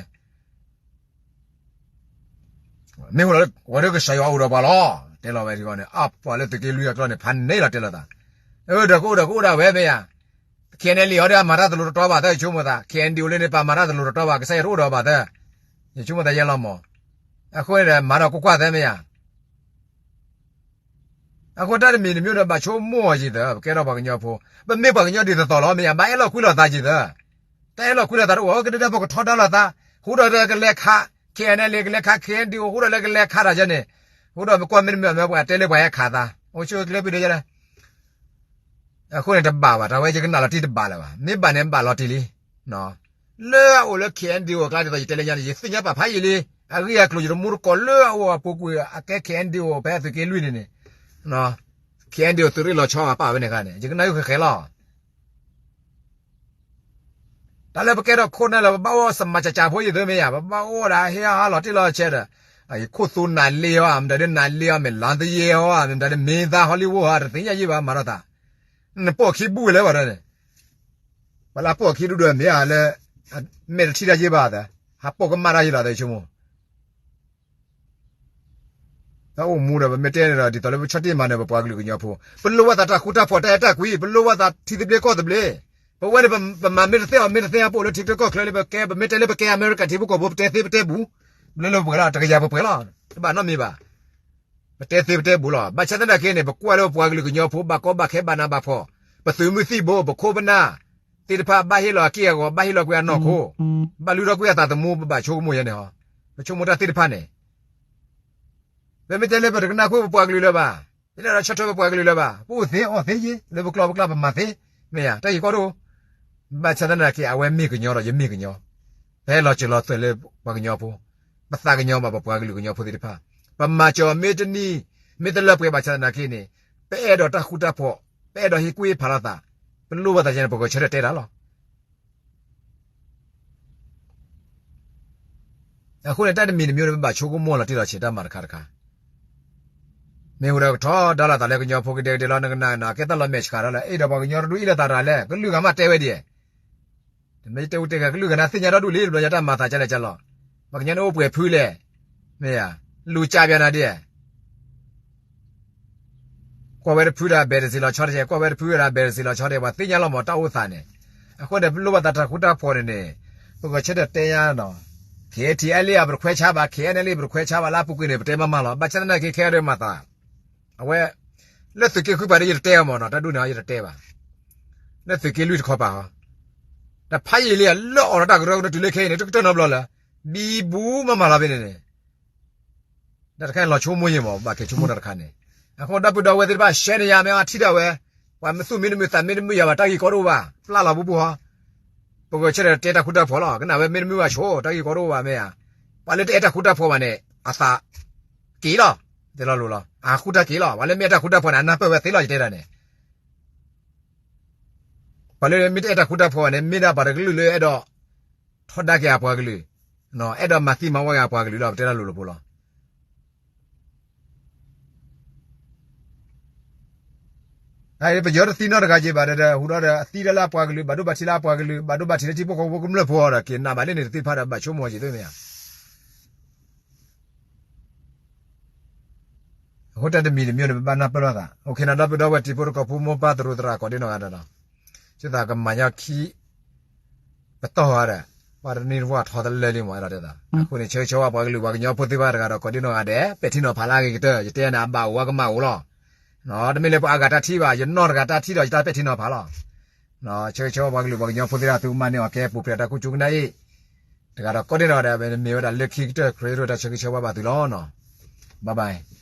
မ့ၢ်ဝဲလၢ ဝဲဒၣ်ကစၢ်ယွၤအိၣ်ဒီးပှၤလီၤ, တဲလီၤဝဲဒ်န့ၣ် အပှၤလၢသုးက့လွံၢ်အကျါန့ၣ် ဖးန့ၢ်လီၤတဲလီၤသး, ဒီးကအိၣ်ဒီးကအိၣ်ဒၣ်ဝဲမ့ၢ်ယါ KNLA အီၤဒီးအမၤတၢ်တလိၤတတီဘၣ်သၢ ယဆိကမိၣ်သး, KNDO လၢန့ၣ် ပမၤတၢ်တလိၤတတီဘၣ် ကစၢ်ယွၤတအိၣ်ဒီးဘၣ်သၢ, ယဆိကမိၣ်သးယဲလီၤမး, အဃိန့ၣ်ဒီး မၤဒီးကွၢ်ကွၢ်သၢမ့ၢ်ယါ, အဃိတၢ်တမံၤတမံၤဒီး ဘၣ်ဆိကမိၣ်အီၤယံၤသၢ, ပကဲထီၣ်ပှၤကညီဖိ, ပမ့ၢ်ပှၤကညီဒ်သိးသိးလီၤ မ့ၢ်ယါ, ဘၣ်အဲၣ်လီၤကွံလီၤသးယံၤသၢ, တၢ်အဲၣ်လီၤကွံလီၤသးတအိၣ် ကဒဲဒဲဖိကထီဒါလိာ်သး, ဟူဒီးကလဲၤခး KNLA ကလဲၤခး KNDO ဟူဒီးလၢကလဲၤခးတၢ်ယဲန့ၣ်, ဟူဒီးမ့ၢ်ကွၢ်မ့တမ့ၢ် မ့ၢ်ပှၤတဲလၢပှၤဟဲခးသး, အိၣ်ဆူၣ်အိၣ်ချ့ဖံးဒဲယဲ အဃိန့ၣ်တဘၣ်ဘၣ်, တၢ်ဝဲယကနၣ်လီၤတံၢ်တဘၣ်လၢၤဘၣ်, မ့ၢ်ဘၣ်န့ၣ်ဘၣ်လီၤတံၢ်လံ, လၢအအိၣ်လၢ KNDO အကျါဒ်သိးယတဲလၢညါန့ၣ် ယသ့ၣ်ညါပာ်ဖးယံာ်လံ, အဂ့ၢ်အကျိၤယတမူတကိးလၢအအိၣ်အပူၤကွံာ်အကဲ KNDO ဖဲသုးက့လွံၢ်န့ၣ်န့ၣ်, KNDO သုးရ့ၣ်လီၤဆီအပာ်ဝဲန့ၣ်ခါန့ၣ် ယကနၣ်ဃဲဃဲလီၤ တၢ်လၢပကဲထီၣ်ခိၣ်နၢ်လၢ ပဘၣ်အိၣ်စမၤစၢ်စၢ်ဖိယံၤသၢမ့ၢ်ယါ, ပဘၣ်အိၣ်ဒၣ်ဟ့ၣ်အါလီၤတံၢ်လီၤဆဲးဒီး, ခိၣ်သူနၤလ့ဟီ, မတၤဒ်နၤလ့ဟီ, မ့ၢ်လါသယဲဟီ, မတၤဒ်မ့ၢ်သါ Hollywood ဟီ, တသ့ၣ်ညါယံၤဘၣ် မၤထီၣ်သး, နပိာ်ခံဘူၣ်ဝဲလၢပှၤဒီးန့ၣ်, ပှၤလၢပိာ်ခံဒူၣ်ဒီးမ့ၢ်ဧါလၢ, မဲာ်တထံၣ်တၢ်ယံၤဘၣ်သၢ, ဟးပိာ်ကမၣ်တၢ်ယံၤလီၤသၢ ယဆိကမိၣ် တၢ်အိၣ်မူဒီး ပမ့ၢ်တဲန့ၣ်ဒီး ဒ်သိးလၢပဆီၣ်တံၢ်မၤနၢၤပပှၤကလုာ်ကညီဖိ, ပလိၣ်ဘၣ်သးတၢ်ဃူတၢ်ဖိး တၢ်အဲၣ်တၢ်ကွံ, ပလိၣ်ဘၣ်သးထံသဘျ့ကီၢ်သဘျ့, ပဝဲန့ၣ် ပမၤမ့ၢ်တသ့အီၤ မ့ၢ်တသ့အပအိၣ်လၢထံတကီၢ်ချၢလၢပကဲ, ပမ့ၢ်တဲလၢပကဲအမဲရကၤထံဖိကီၢ်ဖိ ပတဲသ့ပတဲဘူး, လၢလၢပှဲၤလီၤ တကယၤပှဲၤပှဲၤလီၤ, တဘၣ်နီတမံၤဘၣ် ပတဲသ့ပတဲဘူးလီၤ. ဘၣ်ဆၣ်သနာ်က့န့ၣ် ပကွၢ်လၢပပှၤကလုာ်ကညီဖိ ဘၣ်ကီဘၣ်ခဲဘၣ်နးဘၣ်ဖှီၣ်, ပသုးမုၢ်သံၣ်ဘိ ပခိၣ်ပနၢ်သ့ၣ်တဖၣ် ဘၣ်ဟ့ၣ်လီၤအက့ၢ်အဂီၤ ဘၣ်ဟ့ၣ်လီၤကွံာ်အနီၢ်ခိ, ဘၣ်လုၢ်ထီၣ်ကွံာ်အသးသမူ ပဘၣ်ဆိကမိၣ်ယဲန့ၣ်ဟီ, ပဆိကမိၣ်တၢ်သ့ၣ်တဖၣ်န့ၣ် ပမ့ၢ်တဲလၢပတကနၣ်ဃုာ်ပပှၤကလုာ်လၢၤဘၣ်, ပ ယတအဲၣ်ဒိးဆၢထၢၣ်ပပှၤကလုာ်လၢၤဘၣ်. ပအိၣ်သ့အီၣ်သ့ယ့ လၢပကျိာ်ပကျါပမၤသ့, မ့ၢ်ဧါ, တၢ်ဂ့ၢ်ကီဒိၣ်. ဘၣ်ဆၣ်သနာ်က့ အဝဲမ့ၢ်ကညီဒီး ယမ့ၢ်ကညီ, ပဟဲလီၤစၢၤလီၤသွဲၣ်လၢပှၤကညီဖိ, ပသးကညီၤဘၣ်ပပှၤကလုာ်ကညီဖိသ့ၣ်တဖၣ်, ပမၤစၢၤမ့ၢ်တနံၤ မ့ၢ်တလၢပှဲၤဘၣ်ဆၣ်သနာ်က့န့ၣ်, ပအဲၣ်ဒိးတၢ်ဃူတၢ်ဖိး, ပအဲၣ်ဒိးဟ့ၣ်ကူၣ်ဟ့ၣ်ဖးလိာ်သး, ပလိၣ်ဘၣ်သးကဲန့ၣ် ပဂဲၤဆၢထၢၣ်တဲတၢ်လီၤ. အဃိန့ၣ် တၢ်တမံၤတမံၤန့ၣ် ပဘၣ်ဆိကမိၣ်လီၤတံၢ်လီၤဆဲးတၢ်မၤတခါတခါ, မ့ၢ်ဟူဒီးကထီဒါလိာ်သးလၢကညီဖိကဒဲကဒဲလီၤ, နကနၣ်နကဲတၢ်လီၤမဲာ်ဆှးဒီးလၢ အဲၣ်ဒိးပှၤကညီတဒူၣ်အ့ၣ်လိာ်သးတဂၤလဲၣ်, ကလုာ်ဂၤမးတဲဝဲဒ်, တမ့ၢ်တဲဝဲတဲဂၤ ကလုာ်ဂၤန့ၣ်သ့ၣ်ညါဒီဒူၣ်လံ တဘျီညါတၢ်မၤသးကလဲၣ်ကလီၤ, ပှၤကညီန့ၣ်အိၣ်ပှဲၤဖုလဲၣ်, မ့ၢ်ဧါ, လူၤကၠးပျးနၤဒ် ကွၢ်ဝဲတဖုဒီး ဘဲးတစ့လီၤဆီတက့ၢ်, ကွၢ်ဝဲတဖုဒီး ဘဲးတစ့လီၤဆီတက့ၢ်, ပှၤသ့ၣ်ညါလီၤမးတၢ်အိၣ်သးန့ၣ်, အဃိန့ၣ် ပလိၣ်ဘၣ်သးတၢ်ဃူတၢ်ဖိးန့ၣ်န့ၣ်, ပဂဲၤဆၢထၢၣ်တဲညါနီၤ, KTLA အပတခွဲးဆါဘၣ်, KNLA ပတခွဲးဆါဘၣ် လၢအပူၤကွံာ်န့ၣ် ပတဲမးမးလီၤ, ဘၣ်ဆၣ်သနာ်က့ခဲအံၤဒီးမၤသး, အဝဲ, လၢသုးက့ဃုပၤဒီးယတတဲအီၤမးနီၤ, တၢ်ဒ်န့ၣ်အီၤယတတဲဘၣ်, လၢသုးက့လွံၢ်တခီပၤဟီ, တဖးယံာ်လံ လၢအီၤဒီးတၢ်ကရၢကရိတုၤလၢခဲအံၤန့ၣ် တကတၢၢ်နီတဘျီလၢ, ဘံဘူမးမးလီၤဖဲန့ၣ်န့ၣ် တၢ်တခါန့ၣ်လီၤဆိကမိၣ်ယံာ်မး ဘၣ်က့ၤဆိကမိၣ်တၢ်တခါန့ၣ်, အဃိဒီပုၢ်ဒီဝဲၢ်သ့ၣ်တဖၣ် ရှဲန့ၢ်ယၤ မ့ၢ်အထံၣ်ဒၣ်ဝဲ, ပှၤမ့ၢ်သူၣ်မံတမုာ်သးမံတမုာ်ယၤဘၣ် တၢ်ဂ့ၢ်ကီတအိၣ်ဘၣ် ပျၢ်လီၤပူၤပူၤဟီ, ပဂဲၤဆၢထၢၣ်တဲတၢ်ဃူတၢ်ဖိးလီၤ, ကနၣ်ဝဲမ့ၢ်တမုာ်ဘၣ်ဆိ တၢ်ဂ့ၢ်ကီတအိၣ်ဘၣ်မ့ၢ်ဧါ, ပှၤလၢတအဲၣ်တၢ်ဃူတၢ်ဖိးဘၣ်န့ၣ် အသးက့ၤလီၤ, တဲလီၤလိၤလီၤ အဃူတၢ်က့ၤလီၤ, ပှၤလၢမ့ၢ်အဲၣ်တၢ်ဃူတၢ်ဖိးန့ၣ် အနၢ်ပၢၢ်ဝဲသ့လီၤ ယတဲဒၣ်န့ၣ် ပှၤလၢမ့ၢ်တအဲၣ်တၢ်ဃူတၢ်ဖိးဘၣ်န့ၣ် မ့ၢ်ဒၣ်ပှၤတကလုာ်လၢအဲၣ်ဒိး ထီဒါက့ၤအပှၤကလုာ်, အဲၣ်ဒိးမၤသံမၤဝီက့ၤအပှၤကလုာ်ဒီး ပတဲတၢ်လိၤလိၤဖိလီၤ. ပယီၤတသံနီတဂၤက့ၤဘၣ်ဒီး ဟူးဒီးအသံဒၣ်လၢအပှၤကလုာ် ဘၣ်ဒိဘၣ်ထံးလၢအပှၤကလုာ် ဘၣ်ဒိဘၣ်ထံးလၢထံဖိကီၢ်ဖိကမျၢၢ်ဖိဒီး က့ၤနးဘၣ်လၢန့ၣ်တသ့ၣ်တဖၣ်ဒီး ဘၣ်ဆိကမိၣ်က့ၤသ့မ့ၢ်ဧါ. အဃိတၢ်တမံၤတမံၤန့ၣ် ပဘၣ်နၢ်ပၢၢ်လိာ်သး အိၣ်ခ့နီၤ ဒီပုၢ်ဒီဝဲၢ်တံၤဖိသကိးဖိမိၢ်ပၢ်သရူးသရၣ်ကိးဒံနီၢ်ဂၤဒဲးဒီး သုသးကမၤညီခံ ပတီၢ်ဂၤဒီး ပှၤတနံၤတဝၢ်ထီတလၢလံမး အဲၣ်ဒိးတဲသး အဃိန့ၣ် ဆၢဂ့ၤဆၢဝါပှၤကလုာ်ပှၤကညီဖိသ့ၣ်တဖၣ်တဂၤဒီး ကိးဒံနီၢ်ဂၤဒဲး ပဲာ်ထံနီၤဖးလၢအဂ့ၤကတၢၢ် ယတဲန့ၣ် အဘၣ်အိၣ်ဝဲကမၣ်အိၣ်လီၤ. တမ့ၢ်လၢပှၤအါဂၤတၢ်ထံၣ်ဘၣ် ယနီၢ်တဂၤတၢ်ထံၣ်ဒီး ယတၢ်ပဲာ်ထံနီၤဖးလီၤ. ဆၢဂ့ၤဆၢဝါပှၤကလုာ်ပှၤကညီဖိသ့ၣ်တဖၣ် သုကမၤန့ၢ်အီၤကဲပူၤဖျဲးတၢ်ကူၣ်ကၠူကနၣ်အံၤ တဂၤဒီးကိးဒံနီၢ်ဂၤဒဲး မ့ၢ်ဝဲဒၣ်လၢခံကတၢၢ် ခရံာ်ရ့ၣ်တၢ်ဆၢဂ့ၤဆၢဝါဘၣ်သုလီၤနီၤ. Bye bye.